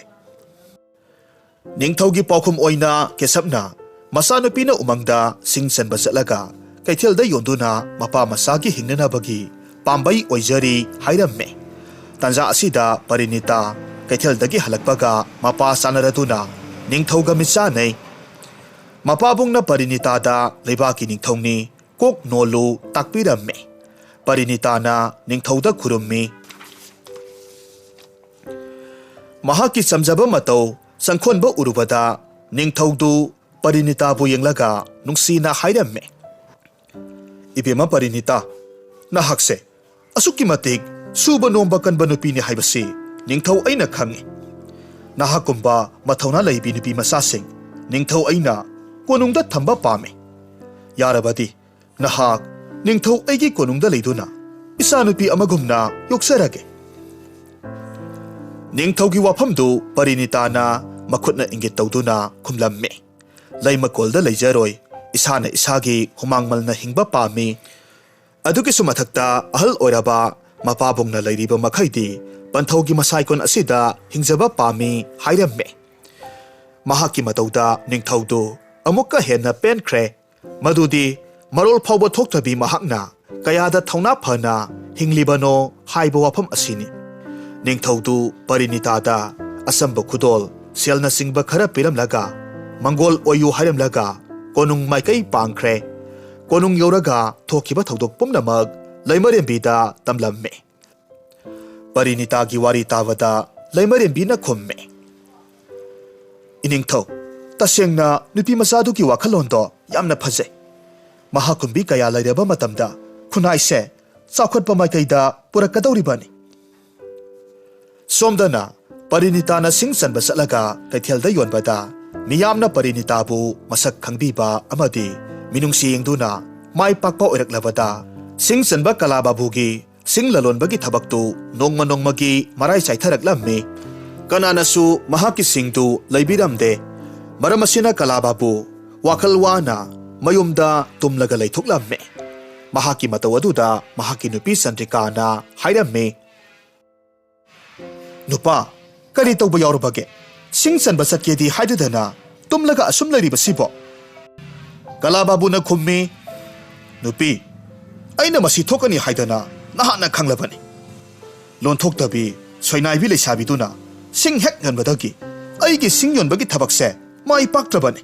ꯅꯤꯡꯊꯧꯒꯤ ꯄꯥꯎꯈꯨꯝ ꯑꯣꯏꯅ ꯀꯦꯁꯞꯅ ꯃꯆꯥꯅꯨꯄꯤꯅ ꯎꯃꯪꯗ ꯁꯤꯡ ꯆꯟꯕ ꯆꯠꯂꯒ ꯀꯩꯊꯦꯜꯗ ꯌꯣꯟꯗꯨꯅ ꯃꯄꯥ ꯃꯆꯥꯒꯤ ꯍꯤꯡꯅꯅꯕꯒꯤ ꯄꯥꯝꯕꯩ ꯑꯣꯏꯖꯔꯤ ꯍꯥꯏꯔꯝꯃꯤ꯫ ꯇꯥꯟꯖꯥ ꯑꯁꯤꯗ ꯄꯔꯤꯅꯤꯇꯥ ꯀꯩꯊꯦꯜꯗꯒꯤ ꯍꯜꯂꯛꯄꯒ ꯃꯄꯥ ꯆꯥꯅꯔꯗꯨꯅ ꯅꯤꯡꯊꯧꯒ ꯃꯤꯠꯆꯥꯅꯩ꯫ ꯃꯄꯥꯕꯨꯡꯅ ꯄꯔꯤꯅꯤꯇꯥꯗ ꯂꯩꯕꯥꯛꯀꯤ ꯅꯤꯡꯊꯧꯅꯤ, ꯀꯣꯛ ꯅꯣꯜꯂꯨ ꯇꯥꯛꯄꯤꯔꯝꯃꯤ꯫ ꯄꯔꯤꯅꯤꯇꯥꯅ ꯅꯤꯡꯊꯧꯗ ꯈꯨꯔꯨꯝꯃꯤ꯫ ꯃꯍꯥꯛꯀꯤ ꯆꯝꯖꯕ ꯃꯇꯧ ꯆꯪꯈꯣꯟꯕ ꯎꯔꯨꯕꯗ ꯅꯤꯡꯊꯧꯗꯨ ꯄꯔꯤꯅꯤꯇꯥꯕꯨ ꯌꯦꯡꯂꯒ ꯅꯨꯡꯁꯤꯅ ꯍꯥꯏꯔꯝꯃꯤ, "ꯏꯕꯦꯝꯃ ꯄꯔꯤꯅꯤꯇꯥ, ꯅꯍꯥꯛꯁꯦ ꯑꯁꯨꯛꯀꯤ ꯃꯇꯤꯛ ꯁꯨꯕ ꯅꯣꯝꯕ ꯀꯟꯕ ꯅꯨꯄꯤꯅꯤ ꯍꯥꯏꯕꯁꯤ ꯅꯤꯡꯊꯧ ꯑꯩꯅ ꯈꯪꯏ꯫ ꯅꯍꯥꯛꯀꯨꯝꯕ ꯃꯊꯧꯅꯥ ꯂꯩꯕꯤ ꯅꯨꯄꯤ ꯃꯆꯥꯁꯤꯡ ꯅꯤꯡꯊꯧ ꯑꯩꯅ ꯀꯣꯅꯨꯡꯗ ꯊꯝꯕ ꯄꯥꯝꯃꯤ꯫ ꯌꯥꯔꯕꯗꯤ ꯅꯍꯥꯛ ꯅꯤꯡꯊꯧ ꯑꯩꯒꯤ ꯀꯣꯅꯨꯡꯗ ꯂꯩꯗꯨꯅ ꯏꯆꯥꯅꯨꯄꯤ ꯑꯃꯒꯨꯝꯅ ꯌꯣꯛꯆꯔꯒꯦ꯫ ꯅꯤꯡꯊꯧꯒꯤ ꯋꯥꯐꯝꯗꯨ ꯄꯔꯤꯅꯤꯇꯥꯅ ꯃꯈꯨꯠꯅ ꯏꯪꯒꯤꯠ ꯇꯧꯗꯨꯅ ꯈꯨꯝꯂꯝꯃꯤ꯫ "ꯂꯩꯃꯀꯣꯜꯗ ꯂꯩꯖꯔꯣꯏ, ꯏꯁꯥꯅ ꯏꯁꯥꯒꯤ ꯍꯨꯃꯥꯡꯃꯜꯅ ꯍꯤꯡꯕ ꯄꯥꯝꯃꯤ꯫ ꯑꯗꯨꯒꯤꯁꯨ ꯃꯊꯛꯇ ꯑꯍꯜ ꯑꯣꯏꯔꯕ ꯃꯄꯥꯕꯨꯡꯅ ꯂꯩꯔꯤꯕ ꯃꯈꯩꯗꯤ ꯄꯟꯊꯧꯒꯤ ꯃꯁꯥꯏꯀꯣꯟ ꯑꯁꯤꯗ ꯍꯤꯡꯖꯕ ꯄꯥꯝꯃꯤ" ꯍꯥꯏꯔꯝꯃꯤ꯫ ꯃꯍꯥꯛꯀꯤ ꯃꯇꯧꯗ ꯅꯤꯡꯊꯧꯗꯨ ꯑꯃꯨꯛꯀ ꯍꯦꯟꯅ ꯄꯦꯟꯈ꯭ꯔꯦ꯫ ꯃꯗꯨꯗꯤ ꯃꯔꯣꯜ ꯐꯥꯎꯕ ꯊꯣꯛꯇꯕꯤ ꯃꯍꯥꯛꯅ ꯀꯌꯥꯗ ꯊꯧꯅꯥ ꯐꯅ ꯍꯤꯡꯂꯤꯕꯅꯣ ꯍꯥꯏꯕ ꯋꯥꯐꯝ ꯑꯁꯤꯅꯤ꯫ ꯅꯤꯡꯊꯧꯗꯨ ꯄꯔꯤꯅꯤꯇꯥꯗ ꯑꯆꯝꯕ ꯈꯨꯗꯣꯜ, ꯁꯦꯜꯅꯆꯤꯡꯕ ꯈꯔ ꯄꯤꯔꯝꯂꯒ ꯃꯪꯒꯣꯜ ꯑꯣꯏꯌꯨ ꯍꯥꯏꯔꯝꯂꯒ ꯀꯣꯅꯨꯡ ꯃꯥꯏꯀꯩ ꯄꯥꯡꯈ꯭ꯔꯦ꯫ ꯀꯣꯅꯨꯡ ꯌꯧꯔꯒ ꯊꯣꯛꯈꯤꯕ ꯊꯧꯗꯣꯛ ꯄꯨꯝꯅꯃꯛ ꯂꯩꯃꯔꯦꯝꯕꯤꯗ ꯇꯝꯂꯝꯃꯤ꯫ ꯄꯔꯤꯅꯤꯇꯥꯒꯤ ꯋꯥꯔꯤ ꯇꯥꯕꯗ ꯂꯩꯃꯔꯦꯝꯕꯤꯅ ꯈꯨꯝꯃꯤ, "ꯏꯅꯤꯡꯊꯧ, ꯇꯁꯦꯡꯅ ꯅꯨꯄꯤ ꯃꯆꯥꯗꯨꯒꯤ ꯋꯥꯈꯜꯂꯣꯟꯗꯣ ꯌꯥꯝꯅ ꯐꯖꯩ꯫ ꯃꯍꯥꯛꯀꯨꯝꯕꯤ ꯀꯌꯥ ꯂꯩꯔꯕ ꯃꯇꯝꯗ ꯈꯨꯟꯅꯥꯏꯁꯦ ꯆꯥꯎꯈꯠꯄ ꯃꯥꯏꯀꯩꯗ ꯄꯨꯔꯛꯀꯗꯧꯔꯤꯕꯅꯤ꯫" ꯁꯣꯝꯗꯅ ꯄꯔꯤꯅꯤꯇꯥꯅ ꯁꯤꯡ ꯆꯟꯕ ꯆꯠꯂꯒ ꯀꯩꯊꯦꯜꯗ ꯌꯣꯟꯕꯗ ꯃꯤꯌꯥꯝꯅ ꯄꯔꯤꯅꯤꯇꯥꯕꯨ ꯃꯁꯛ ꯈꯪꯕꯤꯕ ꯑꯃꯗꯤ ꯃꯤꯅꯨꯡꯁꯤ ꯌꯦꯡꯗꯨꯅ ꯃꯥꯏ ꯄꯥꯛꯄ ꯑꯣꯏꯔꯛꯂꯕꯗ ꯁꯤꯡ ꯆꯟꯕ ꯀꯂꯥꯕꯥꯕꯨꯒꯤ ꯁꯤꯡ ꯂꯂꯣꯟꯕꯒꯤ ꯊꯕꯛꯇꯨ ꯅꯣꯡꯃ ꯅꯣꯡꯃꯒꯤ ꯃꯔꯥꯏ ꯆꯥꯏꯊꯔꯛꯂꯝꯃꯤ꯫ ꯀꯅꯥꯅꯁꯨ ꯃꯍꯥꯛꯀꯤ ꯁꯤꯡꯗꯨ ꯂꯩꯕꯤꯔꯝꯗꯦ꯫ ꯃꯔꯝ ꯑꯁꯤꯅ ꯀꯂꯥꯕꯥꯕꯨ ꯋꯥꯈꯜ ꯋꯥꯅ ꯃꯌꯨꯝꯗ ꯇꯨꯝꯂꯒ ꯂꯩꯊꯣꯛꯂꯝꯃꯤ꯫ ꯃꯍꯥꯛꯀꯤ ꯃꯇꯧ ꯑꯗꯨꯗ ꯃꯍꯥꯛꯀꯤ ꯅꯨꯄꯤ ꯆꯟꯗ꯭ꯔꯤꯀꯥꯅ ꯍꯥꯏꯔꯝꯃꯤ, "ꯅꯨꯄꯥ, ꯀꯔꯤ ꯇꯧꯕ ꯌꯥꯎꯔꯕꯒꯦ? ꯁꯤꯡ ꯆꯟꯕ ꯆꯠꯀꯦꯗꯤ ꯍꯥꯏꯗꯗꯅ ꯇꯨꯝꯂꯒ ꯑꯁꯨꯝ ꯂꯩꯔꯤꯕꯁꯤꯕꯣ?" ꯀꯂꯥꯕꯥꯕꯨꯅ ꯈꯨꯝꯃꯤ, "ꯅꯨꯄꯤ, ꯑꯩꯅ ꯃꯁꯤ ꯊꯣꯛꯀꯅꯤ ꯍꯥꯏꯗꯅ ꯅꯍꯥꯟꯅ ꯈꯪꯂꯕꯅꯤ꯫ ꯂꯣꯟꯊꯣꯛꯇꯕꯤ ꯁꯣꯏꯅꯥꯏꯕꯤ ꯂꯩꯁꯥꯕꯤꯗꯨꯅ ꯁꯤꯡ ꯍꯦꯛ ꯌꯣꯟꯕꯗꯒꯤ ꯑꯩꯒꯤ ꯁꯤꯡ ꯌꯣꯟꯕꯒꯤ ꯊꯕꯛꯁꯦ ꯃꯥꯏ ꯄꯥꯛꯇ꯭ꯔꯕꯅꯤ꯫"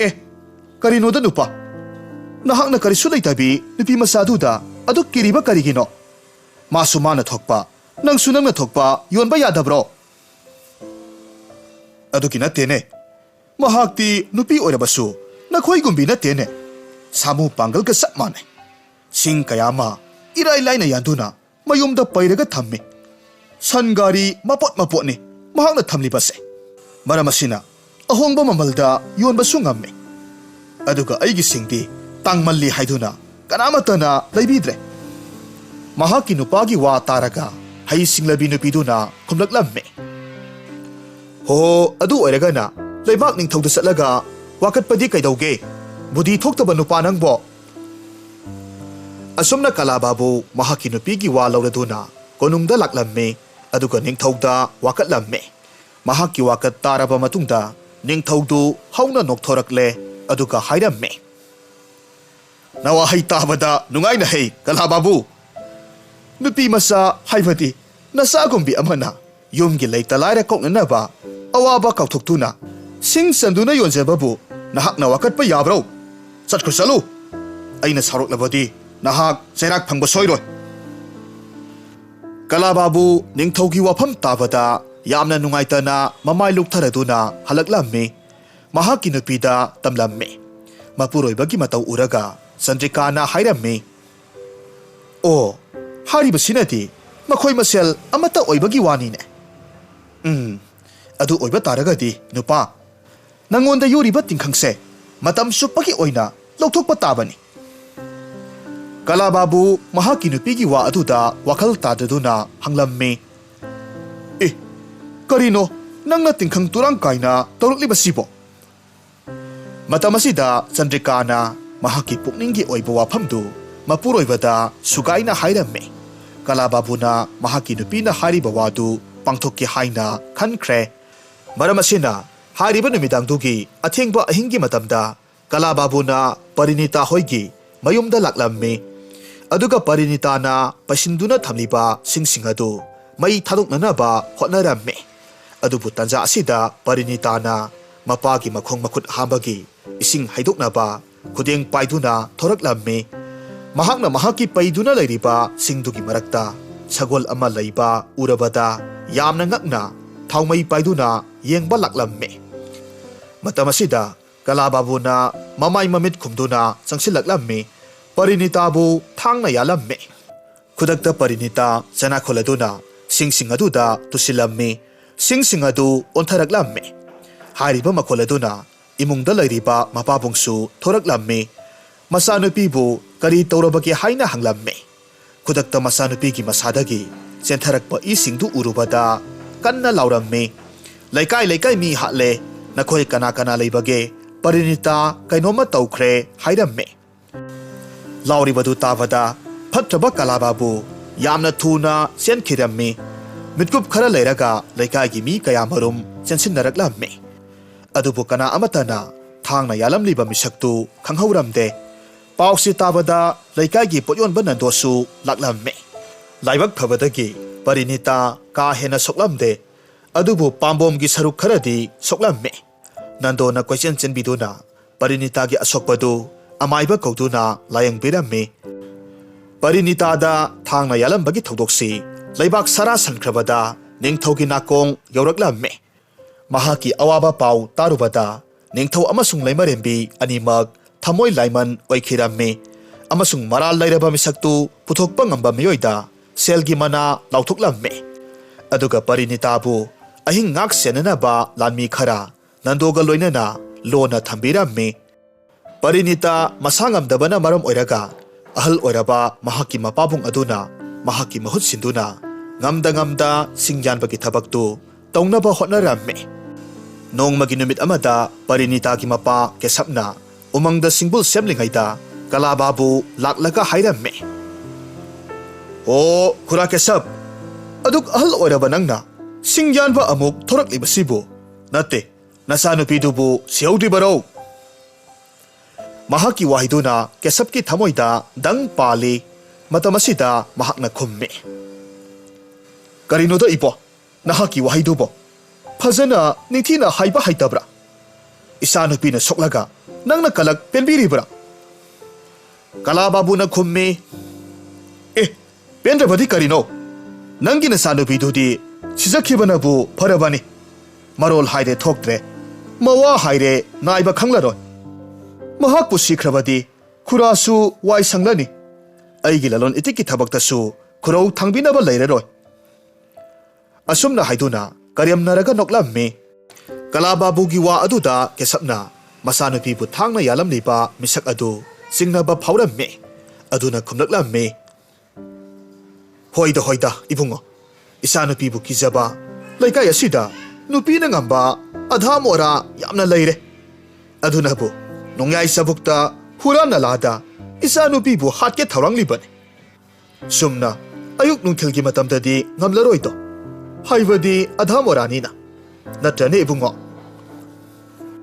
"ꯑꯦ, ꯀꯔꯤꯅꯣꯗ ꯅꯨꯄꯥ? ꯅꯍꯥꯛꯅ ꯀꯔꯤꯁꯨ ꯂꯩꯇꯕꯤ ꯅꯨꯄꯤ ꯃꯆꯥꯗꯨꯗ ꯑꯗꯨꯛ ꯀꯤꯔꯤꯕ ꯀꯔꯤꯒꯤꯅꯣ? ꯃꯥꯁꯨ ꯃꯥꯅ ꯊꯣꯛꯄ, ꯅꯪꯁꯨ ꯅꯪꯅ ꯊꯣꯛꯄ ꯌꯣꯟꯕ ꯌꯥꯗꯕ꯭ꯔꯣ?" "ꯑꯗꯨꯒꯤ ꯅꯠꯇꯦꯅꯦ꯫ ꯃꯍꯥꯛꯇꯤ ꯅꯨꯄꯤ ꯑꯣꯏꯔꯕꯁꯨ ꯅꯈꯣꯏꯒꯨꯝꯕꯤ ꯅꯠꯇꯦꯅꯦ꯫ ꯁꯥꯃꯨ ꯄꯥꯡꯒꯜꯒ ꯆꯞ ꯃꯥꯟꯅꯩ꯫ ꯁꯤꯡ ꯀꯌꯥ ꯑꯃ ꯏꯔꯥꯏ ꯂꯥꯏꯅ ꯌꯥꯟꯗꯨꯅ ꯃꯌꯨꯝꯗ ꯄꯩꯔꯒ ꯊꯝꯃꯤ꯫ ꯁꯟ ꯒꯥꯔꯤ ꯃꯄꯣꯠ ꯃꯄꯣꯠꯅꯤ ꯃꯍꯥꯛꯅ ꯊꯝꯂꯤꯕꯁꯦ꯫ ꯃꯔꯝ ꯑꯁꯤꯅ ꯑꯍꯣꯡꯕ ꯃꯃꯜꯗ ꯌꯣꯟꯕꯁꯨ ꯉꯝꯃꯤ꯫ ꯑꯗꯨꯒ ꯑꯩꯒꯤ ꯁꯤꯡꯗꯤ ꯇꯥꯡꯃꯜꯂꯤ ꯍꯥꯏꯗꯨꯅ ꯀꯅꯥꯃꯠꯇꯅ ꯂꯩꯕꯤꯗ꯭ꯔꯦ꯫ ꯃꯍꯥꯛꯀꯤ ꯅꯨꯄꯥꯒꯤ ꯋꯥ ꯇꯥꯔꯒ ꯍꯩ ꯁꯤꯡꯂꯕꯤ ꯅꯨꯄꯤꯗꯨꯅ ꯈꯨꯝꯂꯛꯂꯝꯃꯤ, "ꯍꯣ, ꯑꯗꯨ ꯑꯣꯏꯔꯒꯅ ꯂꯩꯕꯥꯛ ꯅꯤꯡꯊꯧꯗ ꯆꯠꯂꯒ ꯋꯥꯀꯠꯄꯗꯤ ꯀꯩꯗꯧꯒꯦ? ꯕꯨꯙꯤ ꯊꯣꯛꯇꯕ ꯅꯨꯄꯥ ꯅꯪꯕꯣ!" ꯑꯁꯨꯝꯅ ꯀꯂꯥꯕꯥꯕꯨ ꯃꯍꯥꯛꯀꯤ ꯅꯨꯄꯤꯒꯤ ꯋꯥ ꯂꯧꯔꯗꯨꯅ ꯀꯣꯅꯨꯡꯗ ꯂꯥꯛꯂꯝꯃꯤ, ꯑꯗꯨꯒ ꯅꯤꯡꯊꯧꯗ ꯋꯥꯀꯠꯂꯝꯃꯤ꯫ ꯃꯍꯥꯛꯀꯤ ꯋꯥꯀꯠ ꯇꯥꯔꯕ ꯃꯇꯨꯡꯗ ꯅꯤꯡꯊꯧꯗꯨ ꯍꯧꯅ ꯅꯣꯛꯊꯣꯔꯛꯂꯦ, ꯑꯗꯨꯒ ꯍꯥꯏꯔꯝꯃꯤ, "ꯅꯋꯥꯍꯩ ꯇꯥꯕꯗ ꯅꯨꯡꯉꯥꯏꯅ ꯍꯩ, ꯀꯂꯥꯕꯥꯕꯨ꯫ ꯅꯨꯄꯤ ꯃꯆꯥ ꯍꯥꯏꯕꯗꯤ ꯅꯆꯥꯒꯨꯝꯕꯤ ꯑꯃꯅ ꯌꯨꯝꯒꯤ ꯂꯩꯇ ꯂꯥꯏꯔ ꯀꯣꯛꯅꯅꯕ ꯑꯋꯥꯕ ꯀꯥꯎꯊꯣꯛꯇꯨꯅ ꯁꯤꯡ ꯆꯟꯗꯨꯅ ꯌꯣꯟꯖꯕꯕꯨ ꯅꯍꯥꯛꯅ ꯋꯥꯀꯠꯄ ꯌꯥꯕ꯭ꯔꯣ? ꯆꯠꯈ꯭ꯔꯣ, ꯆꯠꯂꯨ꯫ ꯑꯩꯅ ꯁꯥꯎꯔꯛꯂꯕꯗꯤ ꯅꯍꯥꯛ ꯆꯩꯔꯥꯛ ꯐꯪꯕ ꯁꯣꯏꯔꯣꯏ꯫" ꯀꯂꯥꯕꯥꯕꯨ ꯅꯤꯡꯊꯧꯒꯤ ꯋꯥꯐꯝ ꯇꯥꯕꯗ ꯌꯥꯝꯅ ꯅꯨꯡꯉꯥꯏꯇꯅ ꯃꯃꯥꯏ ꯂꯨꯛꯊꯔꯗꯨꯅ ꯍꯜꯂꯛꯂꯝꯃꯤ꯫ ꯃꯍꯥꯛꯀꯤ ꯅꯨꯄꯤꯗ ꯇꯝꯂꯝꯃꯤ꯫ ꯃꯄꯨꯔꯣꯏꯕꯒꯤ ꯃꯇꯧ ꯎꯔꯒ ꯆꯟꯗ꯭ꯔꯤꯀꯥꯅ ꯍꯥꯏꯔꯝꯃꯤ, "ꯑꯣ, ꯍꯥꯏꯔꯤꯕꯁꯤꯅꯗꯤ ꯃꯈꯣꯏ ꯃꯁꯦꯜ ꯑꯃꯠꯇ ꯑꯣꯏꯕꯒꯤ ꯋꯥꯅꯤꯅꯦ꯫ ꯎꯝ, ꯑꯗꯨ ꯑꯣꯏꯕ ꯇꯥꯔꯒꯗꯤ, ꯅꯨꯄꯥ, ꯅꯉꯣꯟꯗ ꯌꯨꯔꯤꯕ ꯇꯤꯡꯈꯪꯁꯦ ꯃꯇꯝ ꯆꯨꯞꯄꯒꯤ ꯑꯣꯏꯅ ꯂꯧꯊꯣꯛꯄ ꯇꯥꯕꯅꯤ꯫" ꯀꯂꯥꯕꯥꯕꯨ ꯃꯍꯥꯛꯀꯤ ꯅꯨꯄꯤꯒꯤ ꯋꯥ ꯑꯗꯨꯗ ꯋꯥꯈꯜ ꯇꯥꯗꯗꯨꯅ ꯍꯪꯂꯝꯃꯤ, "ꯑꯦ, ꯀꯔꯤꯅꯣ ꯅꯪꯅ ꯇꯤꯡꯈꯪ ꯇꯨꯔꯥꯡ ꯀꯥꯏꯅ ꯇꯧꯔꯛꯂꯤꯕꯁꯤꯕꯣ?" ꯃꯇꯝ ꯑꯁꯤꯗ ꯆꯟꯗ꯭ꯔꯤꯀꯥꯅ ꯃꯍꯥꯛꯀꯤ ꯄꯨꯛꯅꯤꯡꯒꯤ ꯑꯣꯏꯕ ꯋꯥꯐꯝꯗꯨ ꯃꯄꯨꯔꯣꯏꯕꯗ ꯁꯨꯒꯥꯏꯅ ꯍꯥꯏꯔꯝꯃꯤ꯫ ꯀꯂꯥꯕꯥꯕꯨꯅ ꯃꯍꯥꯛꯀꯤ ꯅꯨꯄꯤꯅ ꯍꯥꯏꯔꯤꯕ ꯋꯥꯗꯨ ꯄꯥꯡꯊꯣꯛꯀꯦ ꯍꯥꯏꯅ ꯈꯟꯈ꯭ꯔꯦ꯫ ꯃꯔꯝ ꯑꯁꯤꯅ, ꯍꯥꯏꯔꯤꯕ ꯅꯨꯃꯤꯗꯥꯡꯗꯨꯒꯤ ꯑꯊꯦꯡꯕ ꯑꯍꯤꯡꯒꯤ ꯃꯇꯝꯗ ꯀꯂꯥꯕꯥꯕꯨꯅ ꯄꯔꯤꯅꯤꯇꯥ ꯍꯣꯏꯒꯤ ꯃꯌꯨꯝꯗ ꯂꯥꯛꯂꯝꯃꯤ꯫ ꯑꯗꯨꯒ ꯄꯔꯤꯅꯤꯇꯥꯅ ꯄꯩꯁꯤꯟꯗꯨꯅ ꯊꯝꯂꯤꯕ ꯁꯤꯡꯁꯤꯡ ꯑꯗꯨ ꯃꯩ ꯊꯥꯗꯣꯛꯅꯅꯕ ꯍꯣꯠꯅꯔꯝꯃꯤ꯫ ꯑꯗꯨꯕꯨ ꯇꯟꯖꯥ ꯑꯁꯤꯗ ꯄꯔꯤꯅꯤꯇꯥꯅ ꯃꯄꯥꯒꯤ ꯃꯈꯣꯡ ꯃꯈꯨꯠ ꯍꯥꯝꯕꯒꯤ ꯏꯁꯤꯡ ꯍꯩꯗꯣꯛꯅꯕ ꯈꯨꯗꯦꯡ ꯄꯥꯏꯗꯨꯅ ꯊꯣꯔꯛꯂꯝꯃꯤ꯫ ꯃꯍꯥꯛꯅ ꯃꯍꯥꯛꯀꯤ ꯄꯩꯗꯨꯅ ꯂꯩꯔꯤꯕ ꯁꯤꯡꯗꯨꯒꯤ ꯃꯔꯛꯇ ꯁꯒꯣꯜ ꯑꯃ ꯂꯩꯕ ꯎꯔꯕꯗ ꯌꯥꯝꯅ ꯉꯛꯅ ꯊꯥꯎꯃꯩ ꯄꯥꯏꯗꯨꯅ ꯌꯦꯡꯕ ꯂꯥꯛꯂꯝꯃꯤ꯫ ꯃꯇꯝ ꯑꯁꯤꯗ ꯀꯂꯥꯕꯥꯕꯨꯅ ꯃꯃꯥꯏ ꯃꯃꯤꯠ ꯈꯨꯝꯗꯨꯅ ꯆꯪꯁꯤꯜꯂꯛꯂꯝꯃꯤ꯫ ꯄꯔꯤꯅꯤꯇꯥꯕꯨ ꯊꯥꯡꯅ ꯌꯥꯜꯂꯝꯃꯤ꯫ ꯈꯨꯗꯛꯇ ꯄꯔꯤꯅꯤꯇꯥ ꯆꯅꯥ ꯈꯣꯜꯂꯗꯨꯅ ꯁꯤꯡꯁꯤꯡ ꯑꯗꯨꯗ ꯇꯨꯁꯤꯜꯂꯝꯃꯤ꯫ ꯁꯤꯡꯁꯤꯡ ꯑꯗꯨ ꯑꯣꯟꯊꯔꯛꯂꯝꯃꯤ꯫ ꯍꯥꯏꯔꯤꯕ ꯃꯈꯣꯜ ꯑꯗꯨꯅ ꯏꯃꯨꯡꯗ ꯂꯩꯔꯤꯕ ꯃꯄꯥꯕꯨꯡꯁꯨ ꯊꯣꯔꯛꯂꯝꯃꯤ꯫ ꯃꯆꯥꯅꯨꯄꯤꯕꯨ ꯀꯔꯤ ꯇꯧꯔꯕꯒꯦ ꯍꯥꯏꯅ ꯍꯪꯂꯝꯃꯤ꯫ ꯈꯨꯗꯛꯇ ꯃꯆꯥꯅꯨꯄꯤꯒꯤ ꯃꯁꯥꯗꯒꯤ ꯆꯦꯟꯊꯔꯛꯄ ꯏꯁꯤꯡꯗꯨ ꯎꯔꯨꯕꯗ ꯀꯟꯅ ꯂꯥꯎꯔꯝꯃꯤ, "ꯂꯩꯀꯥꯏ ꯂꯩꯀꯥꯏ ꯃꯤ ꯍꯥꯠꯂꯦ, ꯅꯈꯣꯏ ꯀꯅꯥ ꯀꯅꯥ ꯂꯩꯕꯒꯦ? ꯄꯔꯤꯅꯤꯇꯥ ꯀꯩꯅꯣꯝꯃ ꯇꯧꯈ꯭ꯔꯦ" ꯍꯥꯏꯔꯝꯃꯤ꯫ ꯂꯥꯎꯔꯤꯕꯗꯨ ꯇꯥꯕꯗ ꯐꯠꯇ꯭ꯔꯕ ꯀꯂꯥꯕꯥꯕꯨ ꯌꯥꯝꯅ ꯊꯨꯅ ꯆꯦꯟꯈꯤꯔꯝꯃꯤ꯫ ꯃꯤꯠꯀꯨꯞ ꯈꯔ ꯂꯩꯔꯒ ꯂꯩꯀꯥꯏꯒꯤ ꯃꯤ ꯀꯌꯥꯃꯔꯨꯝ ꯆꯦꯟꯁꯤꯟꯅꯔꯛꯂꯝꯃꯤ꯫ ꯑꯗꯨꯕꯨ ꯀꯅꯥ ꯑꯃꯠꯇꯅ ꯊꯥꯡꯅ ꯌꯥꯜꯂꯝꯂꯤꯕ ꯃꯤꯁꯛꯇꯨ ꯈꯪꯍꯧꯔꯝꯗꯦ꯫ ꯄꯥꯎꯁꯤ ꯇꯥꯕꯗ ꯂꯩꯀꯥꯏꯒꯤ ꯄꯣꯠꯌꯣꯟꯕ ꯅꯟꯗꯣꯁꯨ ꯂꯥꯛꯂꯝꯃꯤ꯫ ꯂꯥꯏꯕꯛ ꯐꯕꯗꯒꯤ ꯄꯔꯤꯅꯤꯇꯥ ꯀꯥ ꯍꯦꯟꯅ ꯁꯣꯛꯂꯝꯗꯦ, ꯑꯗꯨꯕꯨ ꯄꯥꯝꯕꯣꯝꯒꯤ ꯁꯔꯨꯛ ꯈꯔꯗꯤ ꯁꯣꯛꯂꯝꯃꯤ꯫ ꯅꯟꯗꯣꯅ ꯀꯣꯏꯆꯦꯟ ꯆꯦꯟꯕꯤꯗꯨꯅ ꯄꯔꯤꯅꯤꯇꯥꯒꯤ ꯑꯁꯣꯛꯄꯗꯨ ꯑꯃꯥꯏꯕ ꯀꯧꯗꯨꯅ ꯂꯥꯌꯦꯡꯕꯤꯔꯝꯃꯤ꯫ ꯄꯔꯤꯅꯤꯇꯥꯗ ꯊꯥꯡꯅ ꯌꯥꯜꯂꯝꯕꯒꯤ ꯊꯧꯗꯣꯛꯁꯤ ꯂꯩꯕꯥꯛ ꯁꯥꯔꯥ ꯁꯟꯈ꯭ꯔꯕꯗ ꯅꯤꯡꯊꯧꯒꯤ ꯅꯥꯀꯣꯡ ꯌꯧꯔꯛꯂꯝꯃꯤ꯫ ꯃꯍꯥꯛꯀꯤ ꯑꯋꯥꯕ ꯄꯥꯎ ꯇꯥꯔꯨꯕꯗ ꯅꯤꯡꯊꯧ ꯑꯃꯁꯨꯡ ꯂꯩꯃꯔꯦꯝꯕꯤ ꯑꯅꯤꯃꯛ ꯊꯃꯣꯏ ꯂꯥꯏꯃꯟ ꯑꯣꯏꯈꯤꯔꯝꯃꯤ ꯑꯃꯁꯨꯡ ꯃꯔꯥꯜ ꯂꯩꯔꯕ ꯃꯤꯁꯛꯇꯨ ꯄꯨꯊꯣꯛꯄ ꯉꯝꯕ ꯃꯤꯑꯣꯏꯗ ꯁꯦꯜꯒꯤ ꯃꯅꯥ ꯂꯥꯎꯊꯣꯛꯂꯝꯃꯤ꯫ ꯑꯗꯨꯒ ꯄꯔꯤꯅꯤꯇꯥꯕꯨ ꯑꯍꯤꯡ ꯉꯥꯛ ꯁꯦꯟꯅꯅꯕ ꯂꯥꯟꯃꯤ ꯈꯔ ꯅꯟꯗꯣꯒ ꯂꯣꯏꯅꯅ ꯂꯣꯟꯅ ꯊꯝꯕꯤꯔꯝꯃꯤ꯫ ꯄꯔꯤꯅꯤꯇꯥ ꯃꯁꯥ ꯉꯝꯗꯕꯅ ꯃꯔꯝ ꯑꯣꯏꯔꯒ ꯑꯍꯜ ꯑꯣꯏꯔꯕ ꯃꯍꯥꯛꯀꯤ ꯃꯄꯥꯕꯨꯡ ꯑꯗꯨꯅ ꯃꯍꯥꯛꯀꯤ ꯃꯍꯨꯠ ꯁꯤꯟꯗꯨꯅ ꯉꯝꯗ ꯉꯝꯗ ꯁꯤꯡ ꯌꯥꯟꯕꯒꯤ ꯊꯕꯛꯇꯨ ꯇꯧꯅꯕ ꯍꯣꯠꯅꯔꯝꯃꯤ꯫ ꯅꯣꯡꯃꯒꯤ ꯅꯨꯃꯤꯠ ꯑꯃꯗ ꯄꯔꯤꯅꯤꯇꯥꯒꯤ ꯃꯄꯥ ꯀꯦꯁꯞꯅ ꯎꯃꯪꯗ ꯁꯤꯡꯕꯨꯜ ꯁꯦꯝꯂꯤꯉꯩꯗ ꯀꯂꯥꯕꯥꯕꯨ ꯂꯥꯛꯂꯒ ꯍꯥꯏꯔꯝꯃꯤ, "ꯑꯣ ꯈꯨꯔꯥ ꯀꯦꯁꯞ, ꯑꯗꯨꯛ ꯑꯍꯜ ꯑꯣꯏꯔꯕ ꯅꯪꯅ ꯁꯤꯡ ꯌꯥꯟꯕ ꯑꯃꯨꯛ ꯊꯣꯔꯛꯂꯤꯕꯁꯤꯕꯨ? ꯅꯠꯇꯦ, ꯅꯆꯥꯅꯨꯄꯤꯗꯨꯕꯨ ꯁꯤꯍꯧꯗ꯭ꯔꯤꯕꯔꯣ?" ꯃꯍꯥꯛꯀꯤ ꯋꯥꯍꯩꯗꯨꯅ ꯀꯦꯁꯞꯀꯤ ꯊꯃꯣꯏꯗ ꯗꯪ ꯄꯥꯜꯂꯤ꯫ ꯃꯇꯝ ꯑꯁꯤꯗ ꯃꯍꯥꯛꯅ ꯈꯨꯝꯃꯤ, "ꯀꯔꯤꯅꯣꯗ ꯏꯕꯣ, ꯅꯍꯥꯛꯀꯤ ꯋꯥꯍꯩꯗꯨꯕꯣ? ꯐꯖꯅ ꯅꯤꯡꯊꯤꯅ ꯍꯥꯏꯕ ꯍꯩꯇꯕ꯭ꯔꯥ? ꯏꯆꯥꯅꯨꯄꯤꯅ ꯁꯣꯛꯂꯒ ꯅꯪꯅ ꯀꯂꯛ ꯄꯦꯟꯕꯤꯔꯤꯕ꯭ꯔꯥ?" ꯀꯂꯥꯕꯥꯕꯨꯅ ꯈꯨꯝꯃꯤ, "ꯑꯦ, ꯄꯦꯟꯗ꯭ꯔꯕꯗꯤ ꯀꯔꯤꯅꯣ? ꯅꯪꯒꯤ ꯅꯆꯥꯅꯨꯄꯤꯗꯨꯗꯤ ꯁꯤꯖꯈꯤꯕꯅꯕꯨ ꯐꯔꯕꯅꯤ꯫ ꯃꯔꯣꯜ ꯍꯥꯏꯔꯦ ꯊꯣꯛꯇ꯭ꯔꯦ, ꯃꯋꯥ ꯍꯥꯏꯔꯦ ꯅꯥꯏꯕ ꯈꯪꯂꯔꯣꯏ꯫ ꯃꯍꯥꯛꯄꯨ ꯁꯤꯈ꯭ꯔꯕꯗꯤ ꯈꯨꯔꯥꯁꯨ ꯋꯥꯏ ꯁꯪꯂꯅꯤ꯫ ꯑꯩꯒꯤ ꯂꯂꯣꯟ ꯏꯇꯤꯛꯀꯤ ꯊꯕꯛꯇꯁꯨ ꯈꯨꯔꯧ ꯊꯥꯡꯕꯤꯅꯕ ꯂꯩꯔꯔꯣꯏ꯫" ꯑꯁꯨꯝꯅ ꯍꯥꯏꯗꯨꯅ ꯀꯔꯦꯝꯅꯔꯒ ꯅꯣꯛꯂꯝꯃꯤ꯫ ꯀꯂꯥꯕꯥꯕꯨꯒꯤ ꯋꯥ ꯑꯗꯨꯗ ꯀꯦꯁꯞꯅ ꯃꯆꯥꯅꯨꯄꯤꯕꯨ ꯊꯥꯡꯅ ꯌꯥꯜꯂꯝꯂꯤꯕ ꯃꯤꯁꯛ ꯑꯗꯨ ꯆꯤꯡꯅꯕ ꯐꯥꯎꯔꯝꯃꯤ꯫ ꯑꯗꯨꯅ ꯈꯨꯝꯂꯛꯂꯝꯃꯤ, "ꯍꯣꯏꯗ, ꯍꯣꯏꯗ, ꯏꯕꯨꯡꯉꯣ, ꯏꯆꯥꯅꯨꯄꯤꯕꯨ ꯀꯤꯖꯕ ꯂꯩꯀꯥꯏ ꯑꯁꯤꯗ ꯅꯨꯄꯤꯅ ꯉꯝꯕ ꯑꯙꯥ ꯃꯣꯔꯥ ꯌꯥꯝꯅ ꯂꯩꯔꯦ꯫ ꯑꯗꯨꯅꯕꯨ ꯅꯣꯡꯌꯥꯏ ꯆꯕꯨꯛꯇ ꯍꯨꯔꯥꯟ ꯅꯂꯥꯗ ꯏꯆꯥꯅꯨꯄꯤꯕꯨ ꯍꯥꯠꯀꯦ ꯊꯧꯔꯥꯡꯂꯤꯕꯅꯤ꯫ ꯆꯨꯝꯅ ꯑꯌꯨꯛ ꯅꯨꯡꯊꯤꯜꯒꯤ ꯃꯇꯝꯗꯗꯤ ꯉꯝꯂꯔꯣꯏꯗꯣ, ꯍꯥꯏꯕꯗꯤ ꯑꯙꯥ ꯃꯣꯔꯥꯅꯤꯅ꯫ ꯅꯠꯇ꯭ꯔꯅꯦ, ꯏꯕꯨꯡꯉꯣ?"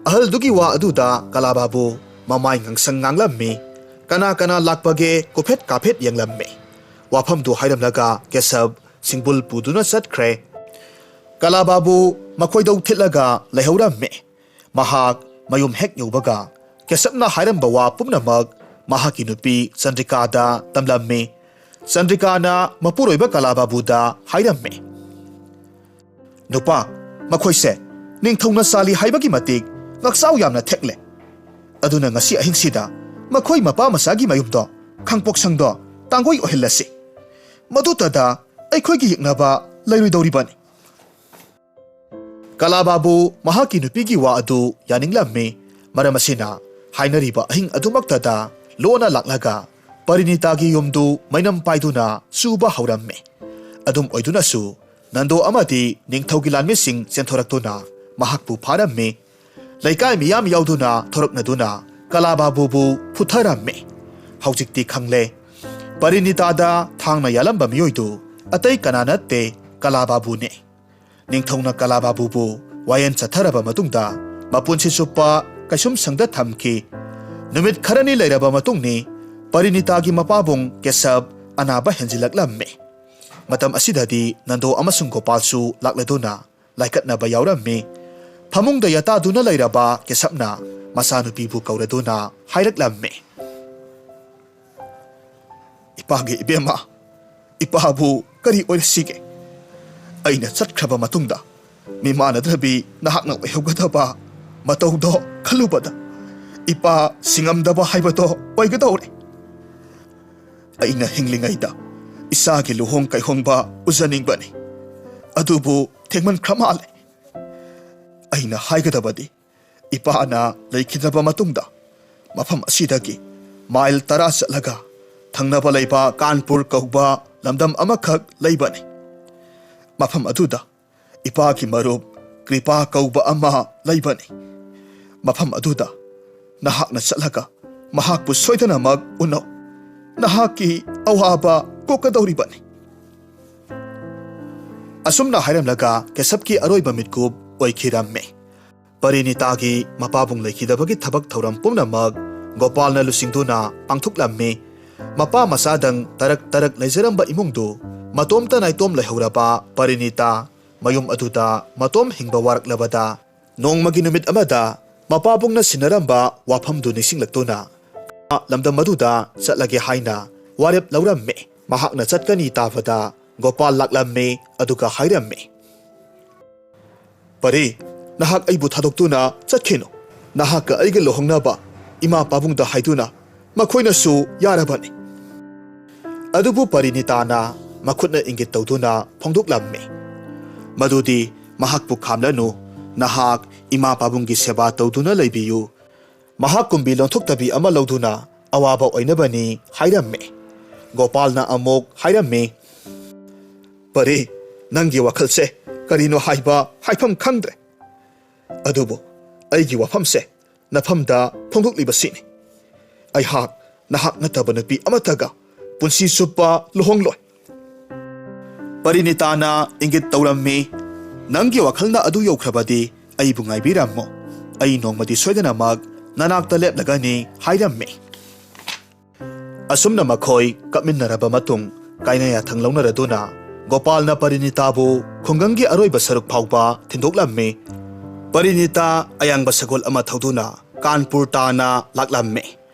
ꯑꯍꯜꯗꯨꯒꯤ ꯋꯥ ꯑꯗꯨꯗ ꯀꯂꯥꯕꯥꯕꯨ ꯃꯃꯥꯏ ꯉꯥꯡꯁꯪ ꯉꯥꯡꯂꯝꯃꯤ꯫ "ꯀꯅꯥ ꯀꯅꯥ ꯂꯥꯛꯄꯒꯦ?" ꯀꯨꯐꯦꯠ ꯀꯥꯐꯦꯠ ꯌꯦꯡꯂꯝꯃꯤ꯫ ꯋꯥꯐꯝꯗꯨ ꯍꯥꯏꯔꯝꯂꯒ ꯀꯦꯁꯕ ꯁꯤꯡꯕꯨꯜ ꯄꯨꯗꯨꯅ ꯆꯠꯈ꯭ꯔꯦ꯫ ꯀꯂꯥꯕꯥꯕꯨ ꯃꯈꯣꯏꯗꯧ ꯊꯤꯠꯂꯒ ꯂꯩꯍꯧꯔꯝꯃꯤ꯫ ꯃꯍꯥꯛ ꯃꯌꯨꯝ ꯍꯦꯛ ꯌꯧꯕꯒ ꯀꯦꯁꯕꯅ ꯍꯥꯏꯔꯝꯕ ꯋꯥ ꯄꯨꯝꯅꯃꯛ ꯃꯍꯥꯛꯀꯤ ꯅꯨꯄꯤ ꯆꯟꯗ꯭ꯔꯤꯀꯥꯗ ꯇꯝꯂꯝꯃꯤ꯫ ꯆꯟꯗ꯭ꯔꯤꯀꯥꯅ ꯃꯄꯨꯔꯣꯏꯕ ꯀꯂꯥꯕꯥꯕꯨꯗ ꯍꯥꯏꯔꯝꯃꯤ, "ꯅꯨꯄꯥ, ꯃꯈꯣꯏꯁꯦ ꯅꯤꯡꯊꯧꯅ ꯆꯥꯜꯂꯤ ꯍꯥꯏꯕꯒꯤ ꯃꯇꯤꯛ ꯉꯛꯆꯥꯎ ꯌꯥꯝꯅ ꯊꯦꯛꯂꯦ꯫ ꯑꯗꯨꯅ ꯉꯁꯤ ꯑꯍꯤꯡꯁꯤꯗ ꯃꯈꯣꯏ ꯃꯄꯥ ꯃꯆꯥꯒꯤ ꯃꯌꯨꯝꯗꯣ ꯈꯥꯡꯄꯣꯛꯁꯪꯗꯣ ꯇꯥꯡꯒꯣꯏ ꯑꯣꯏꯍꯜꯂꯁꯤ꯫ ꯃꯗꯨꯇꯗ ꯑꯩꯈꯣꯏꯒꯤ ꯌꯦꯛꯅꯕ ꯂꯩꯔꯣꯏꯗꯧꯔꯤꯕꯅꯤ꯫" ꯀꯂꯥꯕꯥꯕꯨ ꯃꯍꯥꯛꯀꯤ ꯅꯨꯄꯤꯒꯤ ꯋꯥ ꯑꯗꯨ ꯌꯥꯅꯤꯡꯂꯝꯃꯤ꯫ ꯃꯔꯝ ꯑꯁꯤꯅ ꯍꯥꯏꯅꯔꯤꯕ ꯑꯍꯤꯡ ꯑꯗꯨꯃꯛꯇꯗ ꯂꯣꯟꯅ ꯂꯥꯛꯂꯒ ꯄꯔꯤꯅꯤꯇꯥꯒꯤ ꯌꯨꯝꯗꯨ ꯃꯩꯅꯝ ꯄꯥꯏꯗꯨꯅ ꯆꯨꯕ ꯍꯧꯔꯝꯃꯤ꯫ ꯑꯗꯨꯝ ꯑꯣꯏꯗꯨꯅꯁꯨ ꯅꯟꯗꯣ ꯑꯃꯗꯤ ꯅꯤꯡꯊꯧꯒꯤ ꯂꯥꯟꯃꯤꯁꯤꯡ ꯆꯦꯟꯊꯣꯔꯛꯇꯨꯅ ꯃꯍꯥꯛꯄꯨ ꯐꯥꯔꯝꯃꯤ꯫ ꯂꯩꯀꯥꯏ ꯃꯤꯌꯥꯝ ꯌꯥꯎꯗꯨꯅ ꯊꯣꯔꯛꯅꯗꯨꯅ ꯀꯂꯥꯕꯥꯕꯨꯕꯨ ꯐꯨꯊꯔꯝꯃꯤ꯫ ꯍꯧꯖꯤꯛꯇꯤ ꯈꯪꯂꯦ, ꯄꯔꯤꯅꯤꯇꯥꯗ ꯊꯥꯡꯅ ꯌꯥꯜꯂꯝꯕ ꯃꯤꯑꯣꯏꯗꯨ ꯑꯇꯩ ꯀꯅꯥ ꯅꯠꯇꯦ, ꯀꯂꯥꯕꯥꯕꯨꯅꯤ꯫ ꯅꯤꯡꯊꯧꯅ ꯀꯂꯥꯕꯥꯕꯨꯕꯨ ꯋꯥꯌꯦꯜ ꯆꯠꯊꯔꯕ ꯃꯇꯨꯡꯗ ꯃꯄꯨꯟꯁꯤ ꯆꯨꯞꯄ ꯀꯩꯁꯨꯝꯁꯪꯗ ꯊꯝꯈꯤ꯫ ꯅꯨꯃꯤꯠ ꯈꯔꯅꯤ ꯂꯩꯔꯕ ꯃꯇꯨꯡꯅꯤ ꯄꯔꯤꯅꯤꯇꯥꯒꯤ ꯃꯄꯥꯕꯨꯡ ꯀꯦꯁꯕ ꯑꯅꯥꯕ ꯍꯦꯟꯖꯤꯜꯂꯛꯂꯝꯃꯤ꯫ ꯃꯇꯝ ꯑꯁꯤꯗꯗꯤ ꯅꯟꯗꯣ ꯑꯃꯁꯨꯡ ꯒꯣꯄꯥꯜꯁꯨ ꯂꯥꯛꯂꯗꯨꯅ ꯂꯥꯏꯀꯠꯅꯕ ꯌꯥꯎꯔꯝꯃꯤ꯫ ꯐꯃꯨꯡꯗ ꯌꯥꯇꯥꯗꯨꯅ ꯂꯩꯔꯕ ꯀꯦꯁꯕꯅ ꯃꯆꯥꯅꯨꯄꯤꯕꯨ ꯀꯧꯔꯗꯨꯅ ꯍꯥꯏꯔꯛꯂꯝꯃꯤ, "ꯏꯄꯥꯒꯤ ꯏꯕꯦꯝꯃ, ꯏꯄꯥꯕꯨ ꯀꯔꯤ ꯑꯣꯏꯔꯁꯤꯒꯦ? ꯑꯩꯅ ꯆꯠꯈ꯭ꯔꯕ ꯃꯇꯨꯡꯗ ꯃꯤꯃꯥꯟꯅꯗ꯭ꯔꯕꯤ ꯅꯍꯥꯛꯅ ꯑꯣꯏꯍꯧꯒꯗꯕ ꯃꯇꯧꯗꯣ ꯈꯜꯂꯨꯕꯗ ꯏꯄꯥ ꯁꯤꯡꯉꯝꯗꯕ ꯍꯥꯏꯕꯗꯣ ꯑꯣꯏꯒꯗꯧꯔꯦ꯫ ꯑꯩꯅ ꯍꯤꯡꯂꯤꯉꯩꯗ ꯏꯆꯥꯒꯤ ꯂꯨꯍꯣꯡ ꯀꯩꯍꯣꯡꯕ ꯎꯖꯅꯤꯡꯕꯅꯤ, ꯑꯗꯨꯕꯨ ꯊꯦꯡꯃꯟꯈ꯭ꯔ ꯃꯥꯜꯂꯦ꯫ ꯑꯩꯅ ꯍꯥꯏꯒꯗꯕꯗꯤ, ꯏꯄꯥꯅ ꯂꯩꯈꯤꯗ꯭ꯔꯕ ꯃꯇꯨꯡꯗ ꯃꯐꯝ ꯑꯁꯤꯗꯒꯤ ꯃꯥꯏꯜ ꯇꯔꯥ ꯆꯠꯂꯒ ꯊꯪꯅꯕ ꯂꯩꯕꯥꯛ ꯀꯥꯟꯄꯨꯔ ꯀꯧꯕ ꯂꯝꯗꯝ ꯑꯃꯈꯛ ꯂꯩꯕꯅꯤ꯫ ꯃꯐꯝ ꯑꯗꯨꯗ ꯏꯄꯥꯒꯤ ꯃꯔꯨꯞ ꯀ꯭ꯔꯤꯄꯥ ꯀꯧꯕ ꯑꯃ ꯂꯩꯕꯅꯤ꯫ ꯃꯐꯝ ꯑꯗꯨꯗ ꯅꯍꯥꯛꯅ ꯆꯠꯂꯒ ꯃꯍꯥꯛꯄꯨ ꯁꯣꯏꯗꯅꯃꯛ ꯎꯅꯧ꯫ ꯅꯍꯥꯛꯀꯤ ꯑꯋꯥꯕ ꯀꯣꯛꯀꯗꯧꯔꯤꯕꯅꯤ꯫ ꯑꯁꯨꯝꯅ ꯍꯥꯏꯔꯝꯂꯒ ꯀꯦꯁꯕꯀꯤ ꯑꯔꯣꯏꯕ ꯃꯤꯠꯀꯨꯞ ꯑꯣꯏꯈꯤꯔꯝꯃꯤ꯫ ꯄꯔꯤꯅꯤꯇꯥꯒꯤ ꯃꯄꯥꯕꯨꯡ ꯂꯩꯈꯤꯗꯕꯒꯤ ꯊꯕꯛ ꯊꯧꯔꯝ ꯄꯨꯝꯅꯃꯛ ꯒꯣꯄꯥꯜꯅ ꯂꯨꯆꯤꯡꯗꯨꯅ ꯄꯥꯡꯊꯣꯛꯂꯝꯃꯤ꯫ ꯃꯄꯥ ꯃꯆꯥꯗꯪ ꯇꯔꯛ ꯇꯔꯛ ꯂꯩꯖꯔꯝꯕ ꯏꯃꯨꯡꯗꯨ ꯃꯇꯣꯝꯇ ꯅꯥꯏꯇꯣꯝ ꯂꯩꯍꯧꯔꯕ ꯄꯔꯤꯅꯤꯇꯥ ꯃꯌꯨꯝ ꯑꯗꯨꯗ ꯃꯇꯣꯝ ꯍꯤꯡꯕ ꯋꯥꯔꯛꯂꯕꯗ, ꯅꯣꯡꯃꯒꯤ ꯅꯨꯃꯤꯠ ꯑꯃꯗ ꯃꯄꯥꯕꯨꯡꯅ ꯁꯤꯟꯅꯔꯝꯕ ꯋꯥꯐꯝꯗꯨ ꯅꯤꯡꯁꯤꯡꯂꯛꯇꯨꯅ ꯂꯝꯗꯝ ꯑꯗꯨꯗ ꯆꯠꯂꯒꯦ ꯍꯥꯏꯅ ꯋꯥꯔꯦꯞ ꯂꯧꯔꯝꯃꯤ꯫ ꯃꯍꯥꯛꯅ ꯆꯠꯀꯅꯤ ꯇꯥꯕꯗ ꯒꯣꯄꯥꯜ ꯂꯥꯛꯂꯝꯃꯤ, ꯑꯗꯨꯒ ꯍꯥꯏꯔꯝꯃꯤ, "ꯄꯔꯤ, ꯅꯍꯥꯛ ꯑꯩꯕꯨ ꯊꯥꯗꯣꯛꯇꯨꯅ ꯆꯠꯈꯤꯅꯨ꯫ ꯅꯍꯥꯛꯀ ꯑꯩꯒ ꯂꯨꯍꯣꯡꯅꯕ ꯏꯃꯥ ꯄꯥꯕꯨꯡꯗ ꯍꯥꯏꯗꯨꯅ ꯃꯈꯣꯏꯅꯁꯨ ꯌꯥꯔꯕꯅꯤ꯫" ꯑꯗꯨꯕꯨ ꯄꯔꯤꯅꯤꯇꯥꯅ ꯃꯈꯨꯠꯅ ꯏꯪꯒꯤꯠ ꯇꯧꯗꯨꯅ ꯐꯣꯡꯗꯣꯛꯂꯝꯃꯤ, ꯃꯗꯨꯗꯤ, "ꯃꯍꯥꯛꯄꯨ ꯈꯥꯝꯂꯅꯨ, ꯅꯍꯥꯛ ꯏꯃꯥ ꯄꯥꯕꯨꯡꯒꯤ ꯁꯦꯕꯥ ꯇꯧꯗꯨꯅ ꯂꯩꯕꯤꯌꯨ꯫ ꯃꯍꯥꯛ ꯀꯨꯝꯕꯤ ꯂꯣꯟꯊꯣꯛꯇꯕꯤ ꯑꯃ ꯂꯧꯗꯨꯅ ꯑꯋꯥꯕ ꯑꯣꯏꯅꯕꯅꯤ" ꯍꯥꯏꯔꯝꯃꯤ꯫ ꯒꯣꯄꯥꯜꯅ ꯑꯃꯨꯛ ꯍꯥꯏꯔꯝꯃꯤ, "ꯄꯔꯤ, ꯅꯪꯒꯤ ꯋꯥꯈꯜꯁꯦ ꯀꯔꯤꯅꯣ ꯍꯥꯏꯕ ꯍꯥꯏꯐꯝ ꯈꯪꯗ꯭ꯔꯦ꯫ ꯑꯗꯨꯕꯨ ꯑꯩꯒꯤ ꯋꯥꯐꯝꯁꯦ ꯅꯐꯝꯗ ꯐꯣꯡꯗꯣꯛꯂꯤꯕꯁꯤꯅꯤ꯫ ꯑꯩꯍꯥꯛ ꯅꯍꯥꯛ ꯅꯠꯇꯕ ꯅꯨꯄꯤ ꯑꯃꯠꯇꯒ ꯄꯨꯟꯁꯤ ꯆꯨꯞꯄ ꯂꯨꯍꯣꯡꯂꯣꯏ꯫" ꯄꯔꯤꯅꯤꯇꯥꯅ ꯏꯪꯒꯤꯠ ꯇꯧꯔꯝꯃꯤ, "ꯅꯪꯒꯤ ꯋꯥꯈꯜꯅ ꯑꯗꯨ ꯌꯧꯈ꯭ꯔꯕꯗꯤ ꯑꯩꯕꯨ ꯉꯥꯏꯕꯤꯔꯝꯃꯣ꯫ ꯑꯩ ꯅꯣꯡꯃꯗꯤ ꯁꯣꯏꯗꯅꯃꯛ ꯅꯅꯥꯛꯇ ꯂꯦꯞꯂꯒꯅꯤ" ꯍꯥꯏꯔꯝꯃꯤ꯫ ꯑꯁꯨꯝꯅ ꯃꯈꯣꯏ ꯀꯞꯃꯤꯟꯅꯔꯕ ꯃꯇꯨꯡ, ꯀꯥꯏꯅ ꯌꯥꯊꯪ ꯂꯧꯅꯔꯗꯨꯅ ꯒꯣꯄꯥꯜꯅ ꯄꯔꯤꯅꯤꯇꯥꯕꯨ ꯈꯨꯡꯒꯪꯒꯤ ꯑꯔꯣꯏꯕ ꯁꯔꯨꯛ ꯐꯥꯎꯕ ꯊꯤꯟꯗꯣꯛꯂꯝꯃꯤ꯫ ꯄꯔꯤꯅꯤꯇꯥ ꯑꯌꯥꯡꯕ ꯁꯒꯣꯜ ꯑꯃ ꯊꯧꯗꯨꯅ ꯀꯥꯟꯄꯨꯔ ꯇꯥꯅ ꯂꯥꯛꯂꯝꯃꯤ꯫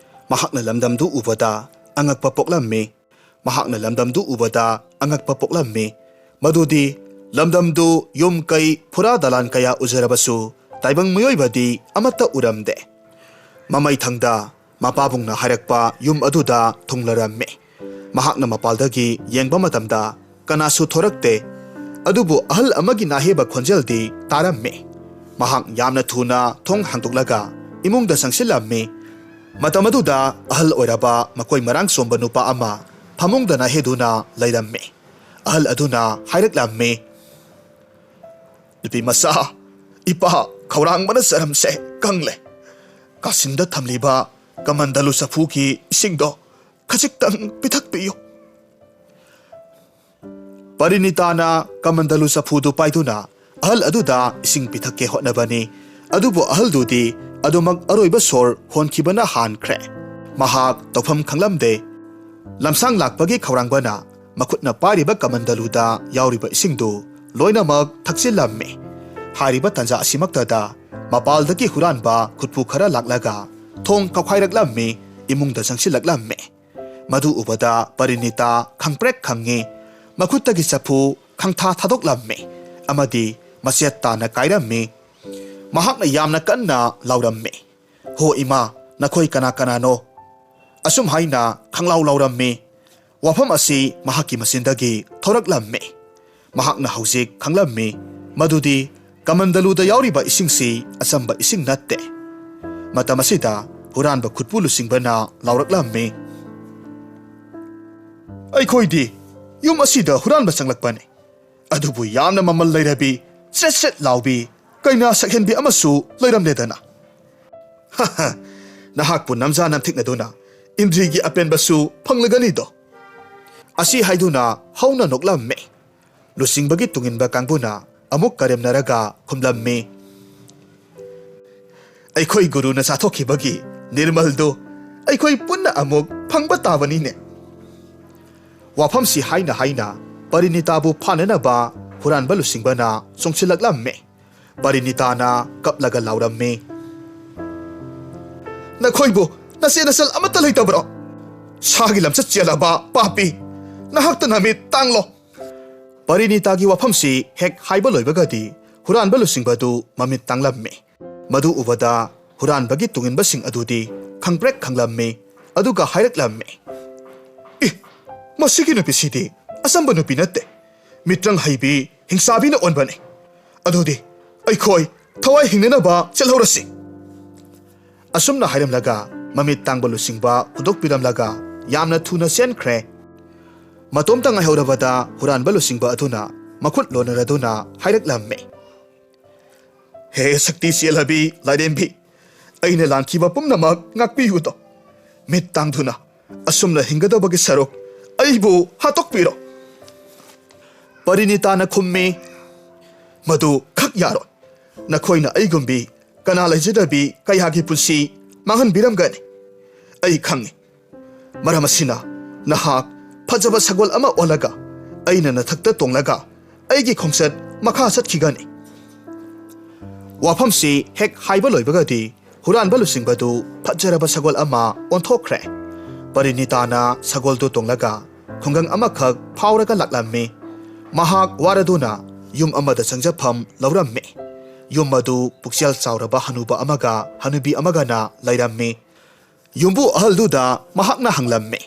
ꯃꯍꯥꯛꯅ ꯂꯝꯗꯝꯗꯨ ꯎꯕꯗ ꯑꯉꯛꯄ ꯄꯣꯛꯂꯝꯃꯤ꯫ ꯃꯍꯥꯛꯅ ꯂꯝꯗꯝꯗꯨ ꯎꯕꯗ ꯑꯉꯛꯄ ꯄꯣꯛꯂꯝꯃꯤ, ꯃꯗꯨꯗꯤ ꯂꯝꯗꯝꯗꯨ ꯌꯨꯝ ꯀꯩ, ꯐꯨꯔꯥ ꯗꯂꯥꯟ ꯀꯌꯥ ꯎꯖꯔꯕꯁꯨ ꯇꯥꯏꯕꯪ ꯃꯤꯑꯣꯏꯕꯗꯤ ꯑꯃꯠꯇ ꯎꯔꯝꯗꯦ꯫ ꯃꯃꯩ ꯊꯪꯗ ꯃꯄꯥꯕꯨꯡꯅ ꯍꯥꯏꯔꯛꯄ ꯌꯨꯝ ꯑꯗꯨꯗ ꯊꯨꯡꯂꯔꯝꯃꯤ꯫ ꯃꯍꯥꯛꯅ ꯃꯄꯥꯜꯗꯒꯤ ꯌꯦꯡꯕ ꯃꯇꯝꯗ ꯀꯅꯥꯁꯨ ꯊꯣꯔꯛꯇꯦ꯫ ꯑꯗꯨꯕꯨ ꯑꯍꯜ ꯑꯃꯒꯤ ꯅꯥꯍꯦꯕ ꯈꯣꯟꯖꯦꯜꯗꯤ ꯇꯥꯔꯝꯃꯤ꯫ ꯃꯍꯥꯛ ꯌꯥꯝꯅ ꯊꯨꯅ ꯊꯣꯡ ꯍꯥꯡꯗꯣꯛꯂꯒ ꯏꯃꯨꯡꯗ ꯆꯪꯁꯤꯜꯂꯝꯃꯤ꯫ ꯃꯇꯝ ꯑꯗꯨꯗ ꯑꯍꯜ ꯑꯣꯏꯔꯕ ꯃꯀꯣꯏ ꯃꯔꯥꯡ ꯆꯣꯝꯕ ꯅꯨꯄꯥ ꯑꯃ ꯐꯃꯨꯡꯗ ꯅꯥꯍꯦꯗꯨꯅ ꯂꯩꯔꯝꯃꯤ꯫ ꯑꯍꯜ ꯑꯗꯨꯅ ꯍꯥꯏꯔꯛꯂꯝꯃꯤ, "ꯅꯨꯄꯤ ꯃꯆꯥ, ꯏꯄꯥ ꯈꯧꯔꯥꯡꯕꯅ ꯆꯔꯝꯁꯦ ꯀꯪꯂꯦ꯫ ꯀꯥꯁꯤꯟꯗ ꯊꯝꯂꯤꯕ ꯀꯃꯟꯗꯂꯨ ꯆꯐꯨꯒꯤ ꯏꯁꯤꯡꯗꯣ ꯈꯖꯤꯛꯇꯪ ꯄꯤꯊꯛꯄꯤꯌꯨ"꯫ ꯄꯔꯤꯅꯤꯇꯥꯅ ꯀꯃꯟꯗꯂꯨ ꯆꯐꯨꯗꯨ ꯄꯥꯏꯗꯨꯅ ꯑꯍꯜ ꯑꯗꯨꯗ ꯏꯁꯤꯡ ꯄꯤꯊꯛꯀꯦ ꯍꯣꯠꯅꯕꯅꯤ꯫ ꯑꯗꯨꯕꯨ ꯑꯍꯜꯗꯨꯗꯤ ꯑꯗꯨꯃꯛ ꯑꯔꯣꯏꯕ ꯁꯣꯔ ꯍꯣꯟꯈꯤꯕꯅ ꯍꯥꯟꯈ꯭ꯔꯦ꯫ ꯃꯍꯥꯛ ꯇꯧꯐꯝ ꯈꯪꯂꯝꯗꯦ꯫ ꯂꯝꯁꯥꯡ ꯂꯥꯛꯄꯒꯤ ꯈꯧꯔꯥꯡꯕꯅ ꯃꯈꯨꯠꯅ ꯄꯥꯏꯔꯤꯕ ꯀꯃꯟꯗꯂꯨꯗ ꯌꯥꯎꯔꯤꯕ ꯏꯁꯤꯡꯗꯨ ꯂꯣꯏꯅꯃꯛ ꯊꯛꯆꯤꯜꯂꯝꯃꯤ꯫ ꯍꯥꯏꯔꯤꯕ ꯇꯥꯟꯖꯥ ꯑꯁꯤꯃꯛꯇꯗ ꯃꯄꯥꯜꯗꯒꯤ ꯍꯨꯔꯥꯟꯕ ꯈꯨꯠꯄꯨ ꯈꯔ ꯂꯥꯛꯂꯒ ꯊꯣꯡ ꯀꯥꯎꯈꯥꯏꯔꯛꯂꯝꯃꯤ, ꯏꯃꯨꯡꯗ ꯆꯪꯁꯤꯜꯂꯛꯂꯝꯃꯤ꯫ ꯃꯗꯨ ꯎꯕꯗ ꯄꯔꯤꯅꯤꯇꯥ ꯈꯪꯄ꯭ꯔꯦꯛ ꯈꯪꯉꯤ꯫ ꯃꯈꯨꯠꯇꯒꯤ ꯆꯐꯨ ꯈꯪꯊꯥ ꯊꯥꯗꯣꯛꯂꯝꯃꯤ ꯑꯃꯗꯤ ꯃꯆꯦꯠ ꯇꯥꯅ ꯀꯥꯏꯔꯝꯃꯤ꯫ ꯃꯍꯥꯛꯅ ꯌꯥꯝꯅ ꯀꯟꯅ ꯂꯥꯎꯔꯝꯃꯤ, "ꯍꯣ ꯏꯃꯥ, ꯅꯈꯣꯏ ꯀꯅꯥ ꯀꯅꯥꯅꯣ?" ꯑꯁꯨꯝ ꯍꯥꯏꯅ ꯈꯪꯂꯥꯎ ꯂꯥꯎꯔꯝꯃꯤ꯫ ꯋꯥꯐꯝ ꯑꯁꯤ ꯃꯍꯥꯛꯀꯤ ꯃꯆꯤꯟꯗꯒꯤ ꯊꯣꯔꯛꯂꯝꯃꯤ꯫ ꯃꯍꯥꯛꯅ ꯍꯧꯖꯤꯛ ꯈꯪꯂꯝꯃꯤ ꯃꯗꯨꯗꯤ ꯀꯃꯟꯗꯂꯨꯗ ꯌꯥꯎꯔꯤꯕ ꯏꯁꯤꯡꯁꯤ ꯑꯆꯝꯕ ꯏꯁꯤꯡ ꯅꯠꯇꯦ꯫ ꯃꯇꯝ ꯑꯁꯤꯗ ꯍꯨꯔꯥꯟꯕ ꯈꯨꯠꯄꯨ ꯂꯨꯆꯤꯡꯕꯅ ꯂꯥꯎꯔꯛꯂꯝꯃꯤ, "ꯑꯩꯈꯣꯏꯗꯤ ꯌꯨꯝ ꯑꯁꯤꯗ ꯍꯨꯔꯥꯟꯕ ꯆꯪꯂꯛꯄꯅꯤ, ꯑꯗꯨꯕꯨ ꯌꯥꯝꯅ ꯃꯃꯜ ꯂꯩꯔꯕꯤ, ꯆ꯭ꯔꯦꯠ ꯆ꯭ꯔꯦꯠ ꯂꯥꯎꯕꯤ ꯀꯩꯅꯥ ꯁꯛꯍꯦꯟꯕꯤ ꯑꯃꯁꯨ ꯂꯩꯔꯝꯂꯦꯗꯅ꯫ ꯍꯥ ꯍꯥ, ꯅꯍꯥꯛꯄꯨ ꯅꯝꯖꯥ ꯅꯝꯊꯤꯛꯅꯗꯨꯅ ꯏꯟꯗ꯭ꯔꯤꯒꯤ ꯑꯄꯦꯟꯕꯁꯨ ꯐꯪꯂꯒꯅꯤꯗꯣ"꯫ ꯑꯁꯤ ꯍꯥꯏꯗꯨꯅ ꯍꯧꯅ ꯅꯣꯛꯂꯝꯃꯤ꯫ ꯂꯨꯆꯤꯡꯕꯒꯤ ꯇꯨꯡꯏꯟꯕ ꯀꯥꯡꯕꯨꯅ ꯑꯃꯨꯛ ꯀꯔꯦꯝꯅꯔꯒ ꯈꯨꯝꯂꯝꯃꯤ, "ꯑꯩꯈꯣꯏ ꯒꯨꯔꯨꯅ ꯆꯥꯊꯣꯛꯈꯤꯕꯒꯤ ꯅꯤꯔꯃꯜꯗꯨ ꯑꯩꯈꯣꯏ ꯄꯨꯟꯅ ꯑꯃꯨꯛ ꯐꯪꯕ ꯇꯥꯕꯅꯤꯅꯦ"꯫ ꯋꯥꯐꯝꯁꯤ ꯍꯥꯏꯅ ꯍꯥꯏꯅ ꯄꯔꯤꯅꯤꯇꯥꯕꯨ ꯐꯥꯅꯅꯕ ꯍꯨꯔꯥꯟꯕ ꯂꯨꯆꯤꯡꯕꯅ ꯆꯣꯡꯁꯤꯜꯂꯛꯂꯝꯃꯤ꯫ ꯄꯔꯤꯅꯤꯇꯥꯅ ꯀꯞꯂꯒ ꯂꯥꯎꯔꯝꯃꯤ, "ꯅꯈꯣꯏꯕꯨ ꯅꯆꯦ ꯅꯆꯜ ꯑꯃꯠꯇ ꯂꯩꯇꯕ꯭ꯔꯣ? ꯁꯥꯒꯤ ꯂꯝꯆꯠ ꯆꯦꯜꯂꯕ ꯄꯥꯄꯤ, ꯅꯍꯥꯛꯇ ꯅꯃꯤꯠ ꯇꯥꯡꯂꯣ!" ꯄꯔꯤꯅꯤꯇꯥꯒꯤ ꯋꯥꯐꯝꯁꯤ ꯍꯦꯛ ꯍꯥꯏꯕ ꯂꯣꯏꯕꯒꯗꯤ ꯍꯨꯔꯥꯟꯕ ꯂꯨꯆꯤꯡꯕꯗꯨ ꯃꯃꯤꯠ ꯇꯥꯡꯂꯝꯃꯤ꯫ ꯃꯗꯨ ꯎꯕꯗ ꯍꯨꯔꯥꯟꯕꯒꯤ ꯇꯨꯡꯏꯟꯕꯁꯤꯡ ꯑꯗꯨꯗꯤ ꯈꯪꯄ꯭ꯔꯦꯛ ꯈꯪꯂꯝꯃꯤ, ꯑꯗꯨꯒ ꯍꯥꯏꯔꯛꯂꯝꯃꯤ, "ꯑꯦ, ꯃꯁꯤꯒꯤ ꯅꯨꯄꯤꯁꯤꯗꯤ ꯑꯆꯝꯕ ꯅꯨꯄꯤ ꯅꯠꯇꯦ, ꯃꯤꯇ꯭ꯔꯪ ꯍꯩꯕꯤ ꯍꯤꯡꯆꯥꯕꯤꯅ ꯑꯣꯟꯕꯅꯤ꯫ ꯑꯗꯨꯗꯤ ꯑꯩꯈꯣꯏ ꯊꯋꯥꯏ ꯍꯤꯡꯅꯅꯕ ꯆꯠꯍꯧꯔꯁꯤ"꯫ ꯑꯁꯨꯝꯅ ꯍꯥꯏꯔꯝꯂꯒ ꯃꯃꯤꯠ ꯇꯥꯡꯕ ꯂꯨꯆꯤꯡꯕ ꯍꯨꯟꯗꯣꯛꯄꯤꯔꯝꯂꯒ ꯌꯥꯝꯅ ꯊꯨꯅ ꯆꯦꯟꯈ꯭ꯔꯦ꯫ ꯃꯇꯣꯝꯇ ꯉꯥꯏꯍꯧꯔꯕꯗ ꯍꯨꯔꯥꯟꯕ ꯂꯨꯆꯤꯡꯕ ꯑꯗꯨꯅ ꯃꯈꯨꯠ ꯂꯣꯟꯅꯔꯗꯨꯅ ꯍꯥꯏꯔꯛꯂꯝꯃꯤ, "ꯍꯦ ꯁꯛꯇꯤ ꯆꯦꯜꯂꯕꯤ ꯂꯥꯏꯔꯦꯝꯕꯤ, ꯑꯩꯅ ꯂꯥꯟꯈꯤꯕ ꯄꯨꯝꯅꯃꯛ ꯉꯥꯛꯄꯤꯌꯨꯗꯣ꯫ ꯃꯤꯠ ꯇꯥꯡꯗꯨꯅ ꯑꯁꯨꯝꯅ ꯍꯤꯡꯒꯗꯕꯒꯤ ꯁꯔꯨꯛ ꯑꯩꯕꯨ ꯍꯥꯠꯇꯣꯛꯄꯤꯔꯣ꯫" ꯄꯔꯤꯅꯤꯇꯥꯅ ꯈꯨꯝꯃꯤ, "ꯃꯗꯨ ꯈꯛ ꯌꯥꯔꯣꯏ꯫ ꯅꯈꯣꯏꯅ ꯑꯩꯒꯨꯝꯕꯤ ꯀꯅꯥ ꯂꯩꯖꯗꯕꯤ ꯀꯌꯥꯒꯤ ꯄꯨꯟꯁꯤ ꯃꯥꯡꯍꯟꯕꯤꯔꯝꯒꯅꯤ꯫ ꯑꯩ ꯈꯪꯏ꯫ ꯃꯔꯝ ꯑꯁꯤꯅ ꯅꯍꯥꯛ ꯐꯖꯕ ꯁꯒꯣꯜ ꯑꯃ ꯑꯣꯜꯂꯒ ꯑꯩꯅ ꯅꯊꯛꯇ ꯇꯣꯡꯂꯒ ꯑꯩꯒꯤ ꯈꯣꯡꯆꯠ ꯃꯈꯥ ꯆꯠꯈꯤꯒꯅꯤ꯫" ꯋꯥꯐꯝꯁꯤ ꯍꯦꯛ ꯍꯥꯏꯕ ꯂꯣꯏꯕꯒꯗꯤ ꯍꯨꯔꯥꯟꯕ ꯂꯨꯆꯤꯡꯕꯗꯨ ꯐꯖꯔꯕ ꯁꯒꯣꯜ ꯑꯃ ꯑꯣꯟꯊꯣꯛꯈ꯭ꯔꯦ꯫ ꯄꯔꯤꯅꯤꯇꯥꯅ ꯁꯒꯣꯜꯗꯨ ꯇꯣꯡꯂꯒ ꯈꯨꯡꯒꯪ ꯑꯃꯈꯛ ꯐꯥꯎꯔꯒ ꯂꯥꯛꯂꯝꯃꯤ꯫ ꯃꯍꯥꯛ ꯋꯥꯔꯗꯨꯅ ꯌꯨꯝ ꯑꯃꯗ ꯆꯪꯖꯐꯝ ꯂꯧꯔꯝꯃꯤ꯫ ꯌꯨꯝ ꯑꯗꯨ ꯄꯨꯛꯆꯦꯜ ꯆꯥꯎꯔꯕ ꯍꯅꯨꯕ ꯑꯃꯒ ꯍꯅꯨꯕꯤ ꯑꯃꯒꯅ ꯂꯩꯔꯝꯃꯤ꯫ ꯌꯨꯝꯕꯨ ꯑꯍꯜꯗꯨꯗ ꯃꯍꯥꯛꯅ ꯍꯪꯂꯝꯃꯤ,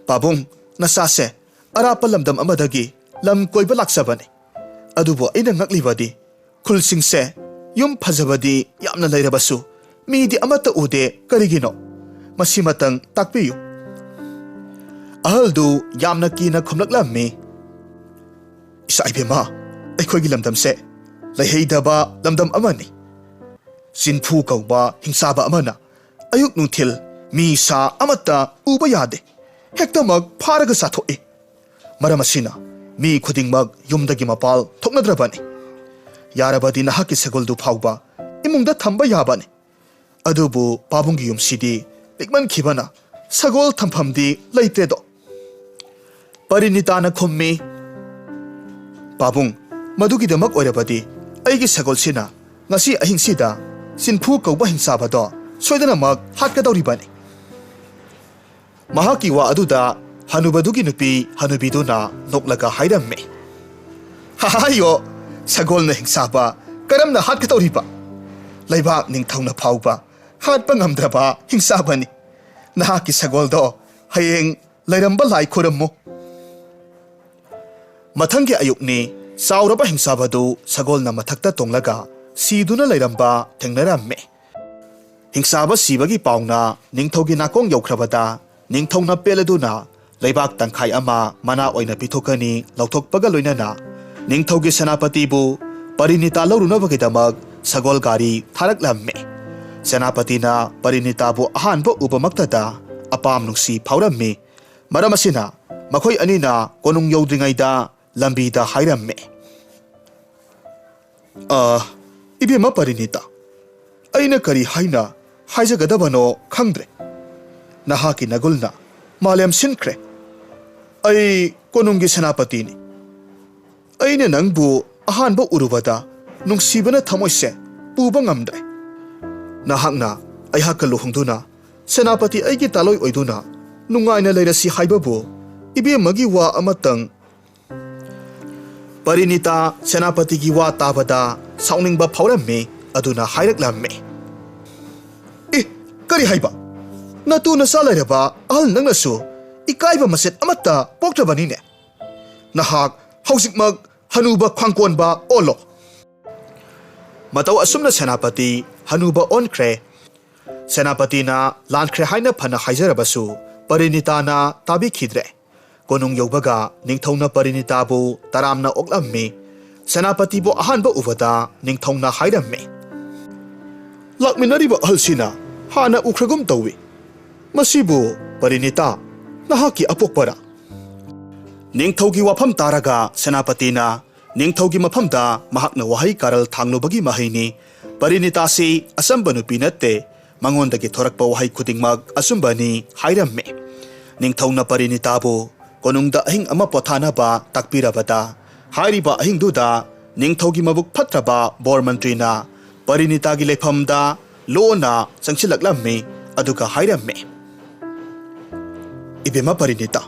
"ꯄꯥꯕꯨꯡ, ꯅꯆꯥꯁꯦ ꯑꯔꯥꯞꯄ ꯂꯝꯗꯝ ꯑꯃꯗꯒꯤ ꯂꯝ ꯀꯣꯏꯕ ꯂꯥꯛꯆꯕꯅꯤ꯫ ꯑꯗꯨꯕꯨ ꯑꯩꯅ ꯉꯛꯂꯤꯕꯗꯤ ꯈꯨꯜꯁꯤꯡꯁꯦ ꯌꯨꯝ ꯐꯖꯕꯗꯤ ꯌꯥꯝꯅ ꯂꯩꯔꯕꯁꯨ ꯃꯤꯗꯤ ꯑꯃꯠꯇ ꯎꯗꯦ, ꯀꯔꯤꯒꯤꯅꯣ? ꯃꯁꯤꯃꯇꯪ ꯇꯥꯛꯄꯤꯌꯨ꯫" ꯑꯍꯜꯗꯨ ꯌꯥꯝꯅ ꯀꯤꯅ ꯈꯨꯝꯂꯛꯂꯝꯃꯤ, "ꯏꯆꯥ ꯏꯕꯦꯝꯃ, ꯑꯩꯈꯣꯏꯒꯤ ꯂꯝꯗꯝꯁꯦ ꯂꯩꯍꯩꯗꯕ ꯂꯝꯗꯝ ꯑꯃꯅꯤ꯫ ꯆꯤꯟꯐꯨ ꯀꯧꯕ ꯍꯤꯡꯆꯥꯕ ꯑꯃꯅ ꯑꯌꯨꯛ ꯅꯨꯡꯊꯤꯜ ꯃꯤ ꯁꯥ ꯑꯃꯠꯇ ꯎꯕ ꯌꯥꯗꯦ꯫ ꯍꯦꯛꯇꯃꯛ ꯐꯥꯔꯒ ꯆꯥꯊꯣꯛꯏ꯫ ꯃꯔꯝ ꯑꯁꯤꯅ ꯃꯤ ꯈꯨꯗꯤꯡꯃꯛ ꯌꯨꯝꯗꯒꯤ ꯃꯄꯥꯜ ꯊꯣꯛꯅꯗ꯭ꯔꯕꯅꯤ꯫ ꯌꯥꯔꯕꯗꯤ ꯅꯍꯥꯛꯀꯤ ꯁꯒꯣꯜꯗꯨ ꯐꯥꯎꯕ ꯏꯃꯨꯡꯗ ꯊꯝꯕ ꯌꯥꯕꯅꯤ꯫ ꯑꯗꯨꯕꯨ ꯄꯥꯕꯨꯡꯒꯤ ꯌꯨꯝꯁꯤꯗꯤ ꯄꯤꯛꯃꯟꯈꯤꯕꯅ ꯁꯒꯣꯜ ꯊꯝꯐꯝꯗꯤ ꯂꯩꯇ꯭ꯔꯦꯗꯣ꯫" ꯄꯔꯤꯅꯤꯇꯥꯅ ꯈꯨꯝꯃꯤ, "ꯄꯥꯕꯨꯡ, ꯃꯗꯨꯒꯤꯗꯃꯛ ꯑꯣꯏꯔꯕꯗꯤ ꯑꯩꯒꯤ ꯁꯒꯣꯜꯁꯤꯅ ꯉꯁꯤ ꯑꯍꯤꯡꯁꯤꯗ ꯆꯤꯟꯐꯨ ꯀꯧꯕ ꯍꯤꯡꯆꯥꯕꯗꯣ ꯁꯣꯏꯗꯅꯃꯛ ꯍꯥꯠꯀꯗꯧꯔꯤꯕꯅꯤ꯫" ꯃꯍꯥꯛꯀꯤ ꯋꯥ ꯑꯗꯨꯗ ꯍꯅꯨꯕꯗꯨꯒꯤ ꯅꯨꯄꯤ ꯍꯅꯨꯕꯤꯗꯨꯅ ꯅꯣꯛꯂꯒ ꯍꯥꯏꯔꯝꯃꯤ, "ꯍꯥꯏꯌꯣ, ꯁꯒꯣꯜꯅ ꯍꯤꯡꯆꯥꯕ ꯀꯔꯝꯅ ꯍꯥꯠꯀꯗꯧꯔꯤꯕ? ꯂꯩꯕꯥꯛ ꯅꯤꯡꯊꯧꯅ ꯐꯥꯎꯕ ꯍꯥꯠꯄ ꯉꯝꯗ꯭ꯔꯕ ꯍꯤꯡꯆꯥꯕꯅꯤ꯫ ꯅꯍꯥꯛꯀꯤ ꯁꯒꯣꯜꯗꯣ ꯍꯌꯦꯡ ꯂꯩꯔꯝꯕ ꯂꯥꯏ ꯈꯨꯔꯝꯃꯨ꯫" ꯃꯊꯪꯒꯤ ꯑꯌꯨꯛꯅꯤ꯫ ꯆꯥꯎꯔꯕ ꯍꯤꯡꯆꯥꯕꯗꯨ ꯁꯒꯣꯜꯅ ꯃꯊꯛꯇ ꯇꯣꯡꯂꯒ ꯁꯤꯗꯨꯅ ꯂꯩꯔꯝꯕ ꯊꯦꯡꯅꯔꯝꯃꯤ꯫ ꯍꯤꯡꯆꯥꯕ ꯁꯤꯕꯒꯤ ꯄꯥꯎꯅ ꯅꯤꯡꯊꯧꯒꯤ ꯅꯥꯀꯣꯡ ꯌꯧꯈ꯭ꯔꯕꯗ, ꯅꯤꯡꯊꯧꯅ ꯄꯦꯜꯂꯗꯨꯅ ꯂꯩꯕꯥꯛ ꯇꯪꯈꯥꯏ ꯑꯃ ꯃꯅꯥ ꯑꯣꯏꯅ ꯄꯤꯊꯣꯛꯀꯅꯤ ꯂꯧꯊꯣꯛꯄꯒ ꯂꯣꯏꯅꯅ ꯅꯤꯡꯊꯧꯒꯤ ꯁꯦꯅꯥꯄꯇꯤꯕꯨ ꯄꯔꯤꯅꯤꯇꯥ ꯂꯧꯔꯨꯅꯕꯒꯤꯗꯃꯛ ꯁꯒꯣꯜ ꯒꯥꯔꯤ ꯊꯥꯔꯛꯂꯝꯃꯤ꯫ ꯁꯦꯅꯥꯄꯇꯤꯅ ꯄꯔꯤꯅꯤꯇꯥꯕꯨ ꯑꯍꯥꯟꯕ ꯎꯕꯃꯛꯇꯗ ꯑꯄꯥꯝ ꯅꯨꯡꯁꯤ ꯐꯥꯎꯔꯝꯃꯤ꯫ ꯃꯔꯝ ꯑꯁꯤꯅ ꯃꯈꯣꯏ ꯑꯅꯤꯅ ꯀꯣꯅꯨꯡ ꯌꯧꯗ꯭ꯔꯤꯉꯩꯗ ꯂꯝꯕꯤꯗ ꯍꯥꯏꯔꯝꯃꯤ꯫ "ꯑ, ꯏꯕꯦꯝꯃ ꯄꯔꯤꯅꯤꯇꯥ, ꯑꯩꯅ ꯀꯔꯤ ꯍꯥꯏꯅ ꯍꯥꯏꯖꯒꯗꯕꯅꯣ ꯈꯪꯗ꯭ꯔꯦ꯫ ꯅꯍꯥꯛꯀꯤ ꯅꯒꯨꯜꯅ ꯃꯥꯂꯦꯝ ꯁꯤꯟꯈ꯭ꯔꯦ꯫ ꯑꯩ ꯀꯣꯅꯨꯡꯒꯤ ꯁꯦꯅꯥꯄꯇꯤꯅꯤ꯫ ꯑꯩꯅ ꯅꯪꯕꯨ ꯑꯍꯥꯟꯕ ꯎꯔꯨꯕꯗ ꯅꯨꯡꯁꯤꯕꯅ ꯊꯃꯣꯏꯁꯦ ꯄꯨꯕ ꯉꯝꯗ꯭ꯔꯦ꯫ ꯅꯍꯥꯛꯅ ꯑꯩꯍꯥꯛꯀ ꯂꯨꯍꯣꯡꯗꯨꯅ ꯁꯦꯅꯥꯄꯇꯤ ꯑꯩꯒꯤ ꯇꯥꯂꯣꯏ ꯑꯣꯏꯗꯨꯅ ꯅꯨꯡꯉꯥꯏꯅ ꯂꯩꯔꯁꯤ ꯍꯥꯏꯕꯕꯨ ꯏꯕꯦꯝꯃꯒꯤ ꯋꯥ ꯑꯃꯇꯪ" ꯄꯔꯤꯅꯤꯇꯥ ꯁꯦꯅꯥꯄꯇꯤꯒꯤ ꯋꯥ ꯇꯥꯕꯗ ꯁꯥꯎꯅꯤꯡꯕ ꯐꯥꯎꯔꯝꯃꯤ꯫ ꯑꯗꯨꯅ ꯍꯥꯏꯔꯛꯂꯝꯃꯤ, "ꯑꯦ, ꯀꯔꯤ ꯍꯥꯏꯕ? ꯅꯇꯨ ꯅꯆꯥ ꯂꯩꯔꯕ ꯑꯍꯜ ꯅꯪꯅꯁꯨ ꯏꯀꯥꯏꯕ ꯃꯆꯦꯠ ꯑꯃꯠꯇ ꯄꯣꯛꯇ꯭ꯔꯕꯅꯤꯅꯦ꯫ ꯅꯍꯥꯛ ꯍꯧꯖꯤꯛꯃꯛ ꯍꯅꯨꯕ ꯈ꯭ꯋꯥꯡꯀꯣꯟꯕ ꯑꯣꯜꯂꯣ"꯫ ꯃꯇꯧ ꯑꯁꯨꯝꯅ ꯁꯦꯅꯥꯄꯇꯤ ꯍꯅꯨꯕ ꯑꯣꯟꯈ꯭ꯔꯦ꯫ ꯁꯦꯅꯥꯄꯇꯤꯅ ꯂꯥꯟꯈ꯭ꯔꯦ ꯍꯥꯏꯅ ꯐꯅ ꯍꯥꯏꯖꯔꯕꯁꯨ ꯄꯔꯤꯅꯤꯇꯥꯅ ꯇꯥꯕꯤꯈꯤꯗ꯭ꯔꯦ꯫ ꯀꯣꯅꯨꯡ ꯌꯧꯕꯒ ꯅꯤꯡꯊꯧꯅ ꯄꯔꯤꯅꯤꯇꯥꯕꯨ ꯇꯔꯥꯝꯅ ꯑꯣꯛꯂꯝꯃꯤ꯫ ꯁꯦꯅꯥꯄꯇꯤꯕꯨ ꯑꯍꯥꯟꯕ ꯎꯕꯗ ꯅꯤꯡꯊꯧꯅ ꯍꯥꯏꯔꯝꯃꯤ, "ꯂꯥꯛꯃꯤꯟꯅꯔꯤꯕ ꯑꯍꯜꯁꯤꯅ ꯍꯥꯟꯅ ꯎꯈ꯭ꯔꯒꯨꯝ ꯇꯧꯏ꯫ ꯃꯁꯤꯕꯨ ꯄꯔꯤꯅꯤꯇꯥ ꯅꯍꯥꯛꯀꯤ ꯑꯄꯣꯛꯄꯔꯥ?" ꯅꯤꯡꯊꯧꯒꯤ ꯋꯥꯐꯝ ꯇꯥꯔꯒ ꯁꯦꯅꯥꯄꯇꯤꯅ ꯅꯤꯡꯊꯧꯒꯤ ꯃꯐꯝꯗ ꯃꯍꯥꯛꯅ ꯋꯥꯍꯩ ꯀꯥꯔꯜ ꯊꯥꯡꯂꯨꯕꯒꯤ ꯃꯍꯩꯅꯤ꯫ ꯄꯔꯤꯅꯤꯇꯥꯁꯤ ꯑꯆꯝꯕ ꯅꯨꯄꯤ ꯅꯠꯇꯦ, ꯃꯉꯣꯟꯗꯒꯤ ꯊꯣꯔꯛꯄ ꯋꯥꯍꯩ ꯈꯨꯗꯤꯡꯃꯛ ꯑꯆꯨꯝꯕꯅꯤ ꯍꯥꯏꯔꯝꯃꯤ꯫ ꯅꯤꯡꯊꯧꯅ ꯄꯔꯤꯅꯤꯇꯥꯕꯨ ꯀꯣꯅꯨꯡꯗ ꯑꯍꯤꯡ ꯑꯃ ꯄꯣꯊꯥꯅꯕ ꯇꯥꯛꯄꯤꯔꯕꯗ, ꯍꯥꯏꯔꯤꯕ ꯑꯍꯤꯡꯗꯨꯗ ꯅꯤꯡꯊꯧꯒꯤ ꯃꯕꯨꯛ ꯐꯠꯇ꯭ꯔꯕ ꯕꯣꯔ ꯃꯟꯇ꯭ꯔꯤꯅ ꯄꯔꯤꯅꯤꯇꯥꯒꯤ ꯂꯩꯐꯝꯗ ꯂꯣꯟꯅ ꯆꯪꯁꯤꯜꯂꯛꯂꯝꯃꯤ꯫ ꯑꯗꯨꯒ ꯍꯥꯏꯔꯝꯃꯤ, "ꯏꯕꯦꯝꯃ ꯄꯔꯤꯅꯤꯇꯥ,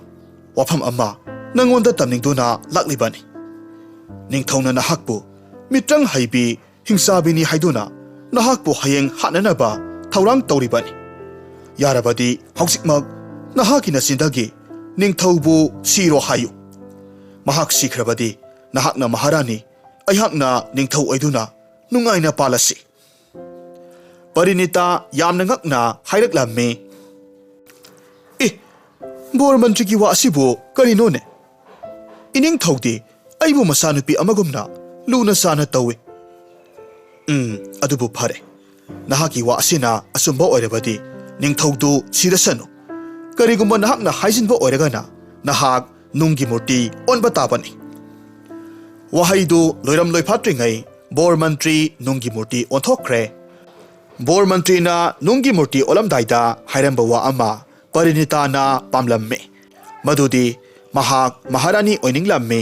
ꯋꯥꯐꯝ ꯑꯃ ꯅꯪꯉꯣꯟꯗ ꯇꯝꯅꯤꯡꯗꯨꯅ ꯂꯥꯛꯂꯤꯕꯅꯤ꯫ ꯅꯤꯡꯊꯧꯅ ꯅꯍꯥꯛꯄꯨ ꯃꯤꯇ꯭ꯔꯪ ꯍꯩꯕꯤ ꯍꯤꯡꯆꯥꯕꯤꯅꯤ ꯍꯥꯏꯗꯨꯅ ꯅꯍꯥꯛꯄꯨ ꯍꯌꯦꯡ ꯍꯥꯠꯅꯅꯕ ꯊꯧꯔꯥꯡ ꯇꯧꯔꯤꯕꯅꯤ꯫ ꯌꯥꯔꯕꯗꯤ ꯍꯧꯖꯤꯛꯃꯛ ꯅꯍꯥꯛꯀꯤ ꯅꯆꯤꯟꯗꯒꯤ ꯅꯤꯡꯊꯧꯕꯨ ꯁꯤꯔꯣ ꯍꯥꯏꯌꯨ꯫ ꯃꯍꯥꯛ ꯁꯤꯈ꯭ꯔꯕꯗꯤ ꯅꯍꯥꯛꯅ ꯃꯍꯥꯔꯥꯅꯤ, ꯑꯩꯍꯥꯛꯅ ꯅꯤꯡꯊꯧ ꯑꯣꯏꯗꯨꯅ ꯅꯨꯡꯉꯥꯏꯅ ꯄꯥꯜꯂꯁꯤ"꯫ ꯄꯔꯤꯅꯤꯇꯥ ꯌꯥꯝꯅ ꯉꯛꯅ ꯍꯥꯏꯔꯛꯂꯝꯃꯤ, "ꯑꯦ, ꯕꯣꯔ ꯃꯟꯇ꯭ꯔꯤꯒꯤ ꯋꯥ ꯑꯁꯤꯕꯨ ꯀꯔꯤꯅꯣꯅꯦ? ꯏꯅꯤꯡꯊꯧꯗꯤ ꯑꯩꯕꯨ ꯃꯆꯥꯅꯨꯄꯤ ꯑꯃꯒꯨꯝꯅ ꯂꯨꯅ ꯆꯥꯅ ꯇꯧꯏ꯫ ꯎꯝ, ꯑꯗꯨꯕꯨ ꯐꯔꯦ꯫ ꯅꯍꯥꯛꯀꯤ ꯋꯥ ꯑꯁꯤꯅ ꯑꯆꯨꯝꯕ ꯑꯣꯏꯔꯕꯗꯤ ꯅꯤꯡꯊꯧꯗꯨ ꯁꯤꯔꯁꯅꯨ꯫ ꯀꯔꯤꯒꯨꯝꯕ ꯅꯍꯥꯛꯅ ꯍꯥꯏꯖꯤꯟꯕ ꯑꯣꯏꯔꯒꯅ ꯅꯍꯥꯛ ꯅꯨꯡꯒꯤ ꯃꯨꯔꯇꯤ ꯑꯣꯟꯕ ꯇꯥꯕꯅꯤ꯫" ꯋꯥꯍꯩꯗꯨ ꯂꯣꯏꯔꯝ ꯂꯣꯏꯐꯥꯠꯇ꯭ꯔꯤꯉꯩ ꯕꯣꯔ ꯃꯟꯇ꯭ꯔꯤ ꯅꯨꯡꯒꯤ ꯃꯨꯔꯇꯤ ꯑꯣꯟꯊꯣꯛꯈ꯭ꯔꯦ꯫ ꯕꯣꯔ ꯃꯟꯇ꯭ꯔꯤꯅ ꯅꯨꯡꯒꯤ ꯃꯨꯔꯇꯤ ꯑꯣꯜꯂꯝꯗꯥꯏꯗ ꯍꯥꯏꯔꯝꯕ ꯋꯥ ꯑꯃ ꯄꯔꯤꯅꯤꯇꯥꯅ ꯄꯥꯝꯂꯝꯃꯤ, ꯃꯗꯨꯗꯤ ꯃꯍꯥꯛ ꯃꯍꯥꯔꯥꯅꯤ ꯑꯣꯏꯅꯤꯡꯂꯝꯃꯤ꯫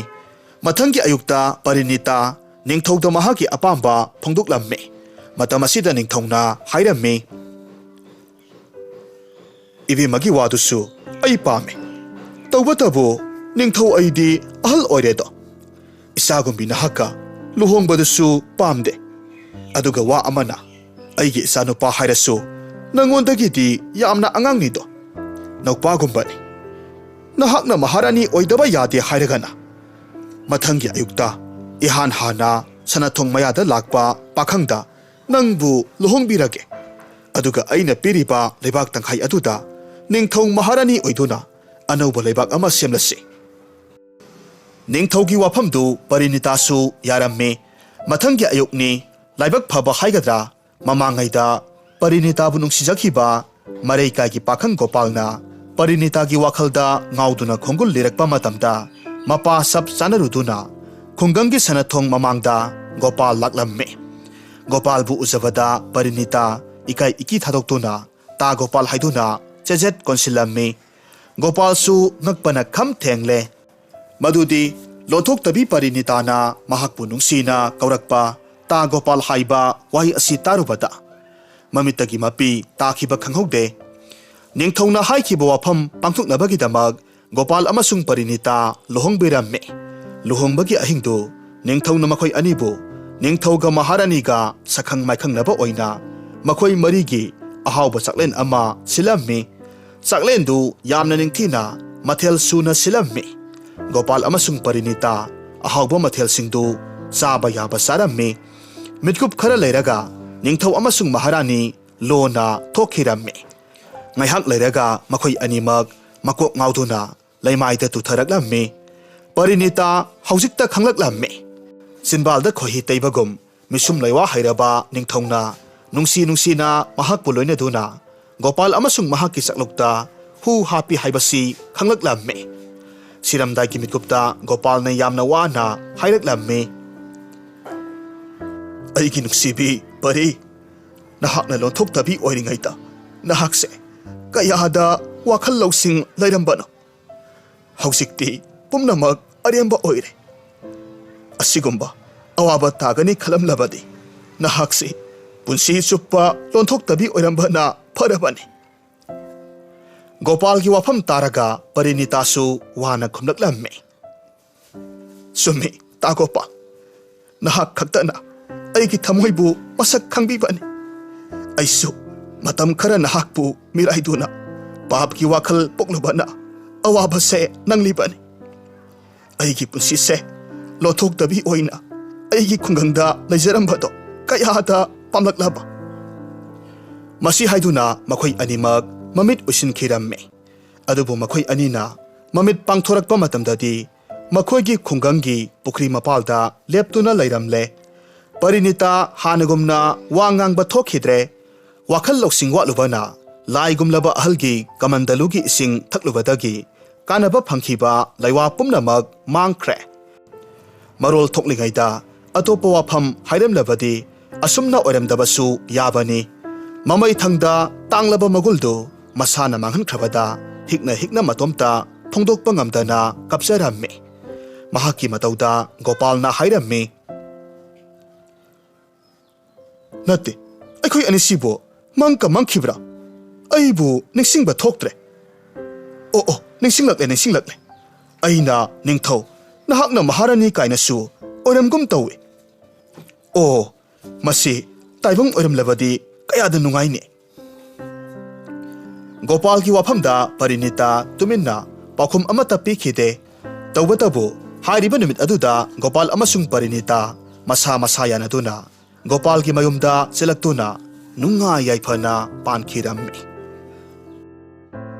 ꯃꯊꯪꯒꯤ ꯑꯌꯨꯛꯇ ꯄꯔꯤꯅꯤꯇꯥ ꯅꯤꯡꯊꯧꯗ ꯃꯍꯥꯛꯀꯤ ꯑꯄꯥꯝꯕ ꯐꯣꯡꯗꯣꯛꯂꯝꯃꯤ꯫ ꯃꯇꯝ ꯑꯁꯤꯗ ꯅꯤꯡꯊꯧꯅ ꯍꯥꯏꯔꯝꯃꯤ, "ꯏꯕꯦꯝꯃꯒꯤ ꯋꯥꯗꯨꯁꯨ ꯑꯩ ꯄꯥꯝꯃꯤ꯫ ꯇꯧꯕꯇꯕꯨ ꯅꯤꯡꯊꯧ ꯑꯩꯗꯤ ꯑꯍꯜ ꯑꯣꯏꯔꯦꯗꯣ꯫ ꯏꯆꯥꯒꯨꯝꯕꯤ ꯅꯍꯥꯛꯀ ꯂꯨꯍꯣꯡꯕꯗꯨꯁꯨ ꯄꯥꯝꯗꯦ꯫ ꯑꯗꯨꯒ ꯋꯥ ꯑꯃꯅ, ꯑꯩꯒꯤ ꯏꯆꯥꯅꯨꯄꯥ ꯍꯥꯏꯔꯁꯨ ꯅꯪꯉꯣꯟꯗꯒꯤꯗꯤ ꯌꯥꯝꯅ ꯑꯉꯥꯡꯅꯤꯗꯣ꯫ ꯅꯧꯄꯥꯒꯨꯝꯕꯅꯤ꯫ ꯅꯍꯥꯛꯅ ꯃꯍꯥꯔꯥꯅꯤ ꯑꯣꯏꯗꯕ ꯌꯥꯗꯦ ꯍꯥꯏꯔꯒꯅ ꯃꯊꯪꯒꯤ ꯑꯌꯨꯛꯇ ꯏꯍꯥꯟ ꯍꯥꯟꯅ ꯁꯅꯥꯊꯣꯡ ꯃꯌꯥꯗ ꯂꯥꯛꯄ ꯄꯥꯈꯪꯗ ꯅꯪꯕꯨ ꯂꯨꯍꯣꯡꯕꯤꯔꯒꯦ꯫ ꯑꯗꯨꯒ ꯑꯩꯅ ꯄꯤꯔꯤꯕ ꯂꯩꯕꯥꯛ ꯇꯪꯈꯥꯏ ꯑꯗꯨꯗ ꯅꯤꯡꯊꯧ ꯃꯍꯥꯔꯥꯅꯤ ꯑꯣꯏꯗꯨꯅ ꯑꯅꯧꯕ ꯂꯩꯕꯥꯛ ꯑꯃ ꯁꯦꯝꯂꯁꯤ꯫" ꯅꯤꯡꯊꯧꯒꯤ ꯋꯥꯐꯝꯗꯨ ꯄꯔꯤꯅꯤꯇꯥꯁꯨ ꯌꯥꯔꯝꯃꯤ꯫ ꯃꯊꯪꯒꯤ ꯑꯌꯨꯛꯅꯤ꯫ ꯂꯥꯏꯕꯛ ꯐꯕ ꯍꯥꯏꯒꯗ꯭ꯔꯥ, ꯃꯃꯥꯡꯉꯩꯗ ꯄꯔꯤꯅꯤꯇꯥꯕꯨ ꯅꯨꯡꯁꯤꯖꯈꯤꯕ ꯃꯔꯩꯀꯥꯏꯒꯤ ꯄꯥꯈꯪ ꯒꯣꯄꯥꯜꯅ ꯄꯔꯤꯅꯤꯇꯥꯒꯤ ꯋꯥꯈꯜꯗ ꯉꯥꯎꯗꯨꯅ ꯈꯣꯡꯒꯨꯜ ꯂꯤꯔꯛꯄ ꯃꯇꯝꯗ, ꯃꯄꯥ ꯁꯞ ꯆꯥꯅꯔꯨꯗꯨꯅ ꯈꯨꯡꯒꯪꯒꯤ ꯁꯅꯥꯊꯣꯡ ꯃꯃꯥꯡꯗ ꯒꯣꯄꯥꯜ ꯂꯥꯛꯂꯝꯃꯤ꯫ ꯒꯣꯄꯥꯜꯕꯨ ꯎꯖꯕꯗ ꯄꯔꯤꯅꯤꯇꯥ ꯏꯀꯥꯏ ꯏꯀꯤ ꯊꯥꯗꯣꯛꯇꯨꯅ "ꯇꯥ ꯒꯣꯄꯥꯜ" ꯍꯥꯏꯗꯨꯅ ꯆꯦꯖꯦꯠ ꯀꯣꯟꯁꯤꯜꯂꯝꯃꯤ꯫ ꯒꯣꯄꯥꯜꯁꯨ ꯉꯛꯄꯅ ꯈꯝ ꯊꯦꯡꯂꯦ꯫ ꯃꯗꯨꯗꯤ ꯂꯣꯟꯊꯣꯛꯇꯕꯤ ꯄꯔꯤꯅꯤꯇꯥꯅ ꯃꯍꯥꯛꯄꯨ ꯅꯨꯡꯁꯤꯅ ꯀꯧꯔꯛꯄ "ꯇꯥ ꯒꯣꯄꯥꯜ" ꯍꯥꯏꯕ ꯋꯥꯍꯩ ꯑꯁꯤ ꯇꯥꯔꯨꯕꯗ ꯃꯃꯤꯠꯇꯒꯤ ꯃꯄꯤ ꯇꯥꯈꯤꯕ ꯈꯪꯍꯧꯗꯦ꯫ ꯅꯤꯡꯊꯧꯅ ꯍꯥꯏꯈꯤꯕ ꯋꯥꯐꯝ ꯄꯥꯡꯊꯣꯛꯅꯕꯒꯤꯗꯃꯛ ꯒꯣꯄꯥꯜ ꯑꯃꯁꯨꯡ ꯄꯔꯤꯅꯤꯇꯥ ꯂꯨꯍꯣꯡꯕꯤꯔꯝꯃꯤ꯫ ꯂꯨꯍꯣꯡꯕꯒꯤ ꯑꯍꯤꯡꯗꯨ ꯅꯤꯡꯊꯧꯅ ꯃꯈꯣꯏ ꯑꯅꯤꯕꯨ ꯅꯤꯡꯊꯧꯒ ꯃꯍꯥꯔꯥꯅꯤꯒ ꯁꯛꯈꯪ ꯃꯥꯏꯈꯪꯅꯕ ꯑꯣꯏꯅ ꯃꯈꯣꯏ ꯃꯔꯤꯒꯤ ꯑꯍꯥꯎꯕ ꯆꯥꯛꯂꯦꯟ ꯑꯃ ꯁꯤꯜꯂꯝꯃꯤ꯫ ꯆꯥꯛꯂꯦꯟꯗꯨ ꯌꯥꯝꯅ ꯅꯤꯡꯊꯤꯅ ꯃꯊꯦꯜ ꯁꯨꯅ ꯁꯤꯜꯂꯝꯃꯤ꯫ ꯒꯣꯄꯥꯜ ꯑꯃꯁꯨꯡ ꯄꯔꯤꯅꯤꯇꯥ ꯑꯍꯥꯎꯕ ꯃꯊꯦꯜꯁꯤꯡꯗꯨ ꯆꯥꯕ ꯌꯥꯕ ꯆꯥꯔꯝꯃꯤ꯫ ꯃꯤꯠꯀꯨꯞ ꯈꯔ ꯂꯩꯔꯒ ꯅꯤꯡꯊꯧ ꯑꯃꯁꯨꯡ ꯃꯍꯥꯔꯥꯅꯤ ꯂꯣꯟꯅ ꯊꯣꯛꯈꯤꯔꯝꯃꯤ꯫ ꯉꯥꯏꯍꯥꯛ ꯂꯩꯔꯒ ꯃꯈꯣꯏ ꯑꯅꯤꯃꯛ ꯃꯀꯣꯛ ꯉꯥꯎꯗꯨꯅ ꯂꯩꯃꯥꯏꯗ ꯇꯨꯊꯔꯛꯂꯝꯃꯤ꯫ ꯄꯔꯤꯅꯤꯇꯥ ꯍꯧꯖꯤꯛꯇ ꯈꯪꯂꯛꯂꯝꯃꯤ꯫ ꯆꯤꯟꯕꯥꯜꯗ ꯈꯣꯏꯍꯤ ꯇꯩꯕꯒꯨꯝ ꯃꯤꯁꯨꯝ ꯂꯩꯋꯥ ꯍꯩꯔꯕ ꯅꯤꯡꯊꯧꯅ ꯅꯨꯡꯁꯤ ꯅꯨꯡꯁꯤꯅ ꯃꯍꯥꯛꯄꯨ ꯂꯣꯏꯅꯗꯨꯅ ꯒꯣꯄꯥꯜ ꯑꯃꯁꯨꯡ ꯃꯍꯥꯛꯀꯤ ꯆꯥꯛꯂꯨꯛꯇ ꯍꯨ ꯍꯥꯞꯄꯤ ꯍꯥꯏꯕꯁꯤ ꯈꯪꯂꯛꯂꯝꯃꯤ꯫ ꯁꯤꯔꯝꯗꯥꯏꯒꯤ ꯃꯤꯀꯨꯞꯇ ꯒꯣꯄꯥꯜꯅ ꯌꯥꯝꯅ ꯋꯥꯅ ꯍꯥꯏꯔꯛꯂꯝꯃꯤ, "ꯑꯩꯒꯤ ꯅꯨꯡꯁꯤꯕꯤ ꯄꯔꯤ, ꯅꯍꯥꯛꯅ ꯂꯣꯟꯊꯣꯛꯇꯕꯤ ꯑꯣꯏꯔꯤꯉꯩꯗ ꯅꯍꯥꯛꯁꯦ ꯀꯌꯥꯗ ꯋꯥꯈꯜ ꯂꯧꯁꯤꯡ ꯂꯩꯔꯝꯕꯅꯣ? ꯍꯧꯖꯤꯛꯇꯤ ꯄꯨꯝꯅꯃꯛ ꯑꯔꯦꯝꯕ ꯑꯣꯏꯔꯦ꯫ ꯑꯁꯤꯒꯨꯝꯕ ꯑꯋꯥꯕ ꯇꯥꯒꯅꯤ ꯈꯜꯂꯝꯂꯕꯗꯤ ꯅꯍꯥꯛꯁꯤ ꯄꯨꯟꯁꯤ ꯆꯨꯞꯄ ꯂꯣꯟꯊꯣꯛꯇꯕꯤ ꯑꯣꯏꯔꯝꯕꯅ ꯐꯔꯕꯅꯤ꯫" ꯒꯣꯄꯥꯜꯒꯤ ꯋꯥꯐꯝ ꯇꯥꯔꯒ ꯄꯔꯤꯅꯤꯇꯥꯁꯨ ꯋꯥꯅ ꯈꯨꯝꯂꯛꯂꯝꯃꯤ, "ꯆꯨꯝꯃꯤ, ꯇꯥ ꯒꯣꯄꯥꯜ꯫ ꯅꯍꯥꯛ ꯈꯛꯇꯅ ꯑꯩꯒꯤ ꯊꯃꯣꯏꯕꯨ ꯃꯁꯛ ꯈꯪꯕꯤꯕꯅꯤ꯫ ꯑꯩꯁꯨ ꯃꯇꯝ ꯈꯔ ꯅꯍꯥꯛꯄꯨ ꯃꯤꯔꯥꯏꯗꯨꯅ ꯄꯥꯞꯀꯤ ꯋꯥꯈꯜ ꯄꯣꯛꯂꯨꯕꯅ ꯑꯋꯥꯕꯁꯦ ꯅꯪꯂꯤꯕꯅꯤ꯫ ꯑꯩꯒꯤ ꯄꯨꯟꯁꯤꯁꯦ ꯂꯣꯟꯊꯣꯛꯇꯕꯤ ꯑꯣꯏꯅ ꯑꯩꯒꯤ ꯈꯨꯡꯒꯪꯗ ꯂꯩꯖꯔꯝꯕꯗꯣ ꯀꯌꯥꯗ ꯄꯥꯝꯂꯛꯂꯕ꯫" ꯃꯁꯤ ꯍꯥꯏꯗꯨꯅ ꯃꯈꯣꯏ ꯑꯅꯤꯃꯛ ꯃꯃꯤꯠ ꯎꯏꯁꯤꯟꯈꯤꯔꯝꯃꯤ꯫ ꯑꯗꯨꯕꯨ ꯃꯈꯣꯏ ꯑꯅꯤꯅ ꯃꯃꯤꯠ ꯄꯥꯡꯊꯣꯔꯛꯄ ꯃꯇꯝꯗꯗꯤ ꯃꯈꯣꯏꯒꯤ ꯈꯨꯡꯒꯪꯒꯤ ꯄꯨꯈ꯭ꯔꯤ ꯃꯄꯥꯜꯗ ꯂꯦꯞꯇꯨꯅ ꯂꯩꯔꯝꯂꯦ꯫ ꯄꯔꯤꯅꯤꯇꯥ ꯍꯥꯟꯅꯒꯨꯝꯅ ꯋꯥ ꯉꯥꯡꯕ ꯊꯣꯛꯈꯤꯗ꯭ꯔꯦ꯫ ꯋꯥꯈꯜ ꯂꯧꯁꯤꯡ ꯋꯥꯠꯂꯨꯕꯅ ꯂꯥꯏꯒꯨꯝꯂꯕ ꯑꯍꯜꯒꯤ ꯀꯃꯟꯗꯂꯨꯒꯤ ꯏꯁꯤꯡ ꯊꯛꯂꯨꯕꯗꯒꯤ ꯀꯥꯟꯅꯕ ꯐꯪꯈꯤꯕ ꯂꯩꯋꯥ ꯄꯨꯝꯅꯃꯛ ꯃꯥꯡꯈ꯭ꯔꯦ꯫ ꯃꯔꯣꯜ ꯊꯣꯛꯂꯤꯉꯩꯗ ꯑꯇꯣꯞꯄ ꯋꯥꯐꯝ ꯍꯥꯏꯔꯝꯂꯕꯗꯤ ꯑꯁꯨꯝꯅ ꯑꯣꯏꯔꯝꯗꯕꯁꯨ ꯌꯥꯕꯅꯤ꯫ ꯃꯃꯩ ꯊꯪꯗ ꯇꯥꯡꯂꯕ ꯃꯒꯨꯜꯗꯨ ꯃꯁꯥꯅ ꯃꯥꯡꯍꯟꯈ꯭ꯔꯕꯗ ꯍꯤꯛꯅ ꯍꯤꯛꯅ ꯃꯇꯣꯝꯇ ꯐꯣꯡꯗꯣꯛꯄ ꯉꯝꯗꯅ ꯀꯞꯆꯔꯝꯃꯤ꯫ ꯃꯍꯥꯛꯀꯤ ꯃꯇꯧꯗ ꯒꯣꯄꯥꯜꯅ ꯍꯥꯏꯔꯝꯃꯤ, "ꯅꯠꯇꯦ, ꯑꯩꯈꯣꯏ ꯑꯅꯤꯁꯤꯕꯨ ꯃꯪꯀ ꯃꯪꯈꯤꯕ꯭ꯔꯥ? ꯑꯩꯕꯨ ꯅꯤꯡꯁꯤꯡꯕ ꯊꯣꯛꯇ꯭ꯔꯦ꯫ ꯑꯣ, ꯑꯣ, ꯅꯤꯡꯁꯤꯡꯂꯛꯂꯦ, ꯅꯤꯡꯁꯤꯡꯂꯛꯂꯦ꯫ ꯑꯩꯅ ꯅꯤꯡꯊꯧ, ꯅꯍꯥꯛꯅ ꯃꯍꯥꯔꯥꯅꯤ ꯀꯥꯏꯅꯁꯨ ꯑꯣꯏꯔꯝꯒꯨꯝ ꯇꯧꯏ꯫ ꯑꯣ, ꯃꯁꯤ ꯇꯥꯏꯕꯪ ꯑꯣꯏꯔꯝꯂꯕꯗꯤ ꯀꯌꯥꯗ ꯅꯨꯡꯉꯥꯏꯅꯤ!" ꯒꯣꯄꯥꯜꯒꯤ ꯋꯥꯐꯝꯗ ꯄꯔꯤꯅꯤꯇꯥ ꯇꯨꯃꯤꯟꯅ ꯄꯥꯎꯈꯨꯝ ꯑꯃꯠꯇ ꯄꯤꯈꯤꯗꯦ꯫ ꯇꯧꯕꯇꯕꯨ, ꯍꯥꯏꯔꯤꯕ ꯅꯨꯃꯤꯠ ꯑꯗꯨꯗ ꯒꯣꯄꯥꯜ ꯑꯃꯁꯨꯡ ꯄꯔꯤꯅꯤꯇꯥ ꯃꯁꯥ ꯃꯁꯥ ꯌꯥꯅꯗꯨꯅ ꯒꯣꯄꯥꯜꯒꯤ ꯃꯌꯨꯝꯗ ꯆꯦꯜꯂꯛꯇꯨꯅ ꯅꯨꯡꯉꯥꯏ ꯌꯥꯏꯐꯅ ꯄꯥꯟꯈꯤꯔꯝꯃꯤ꯫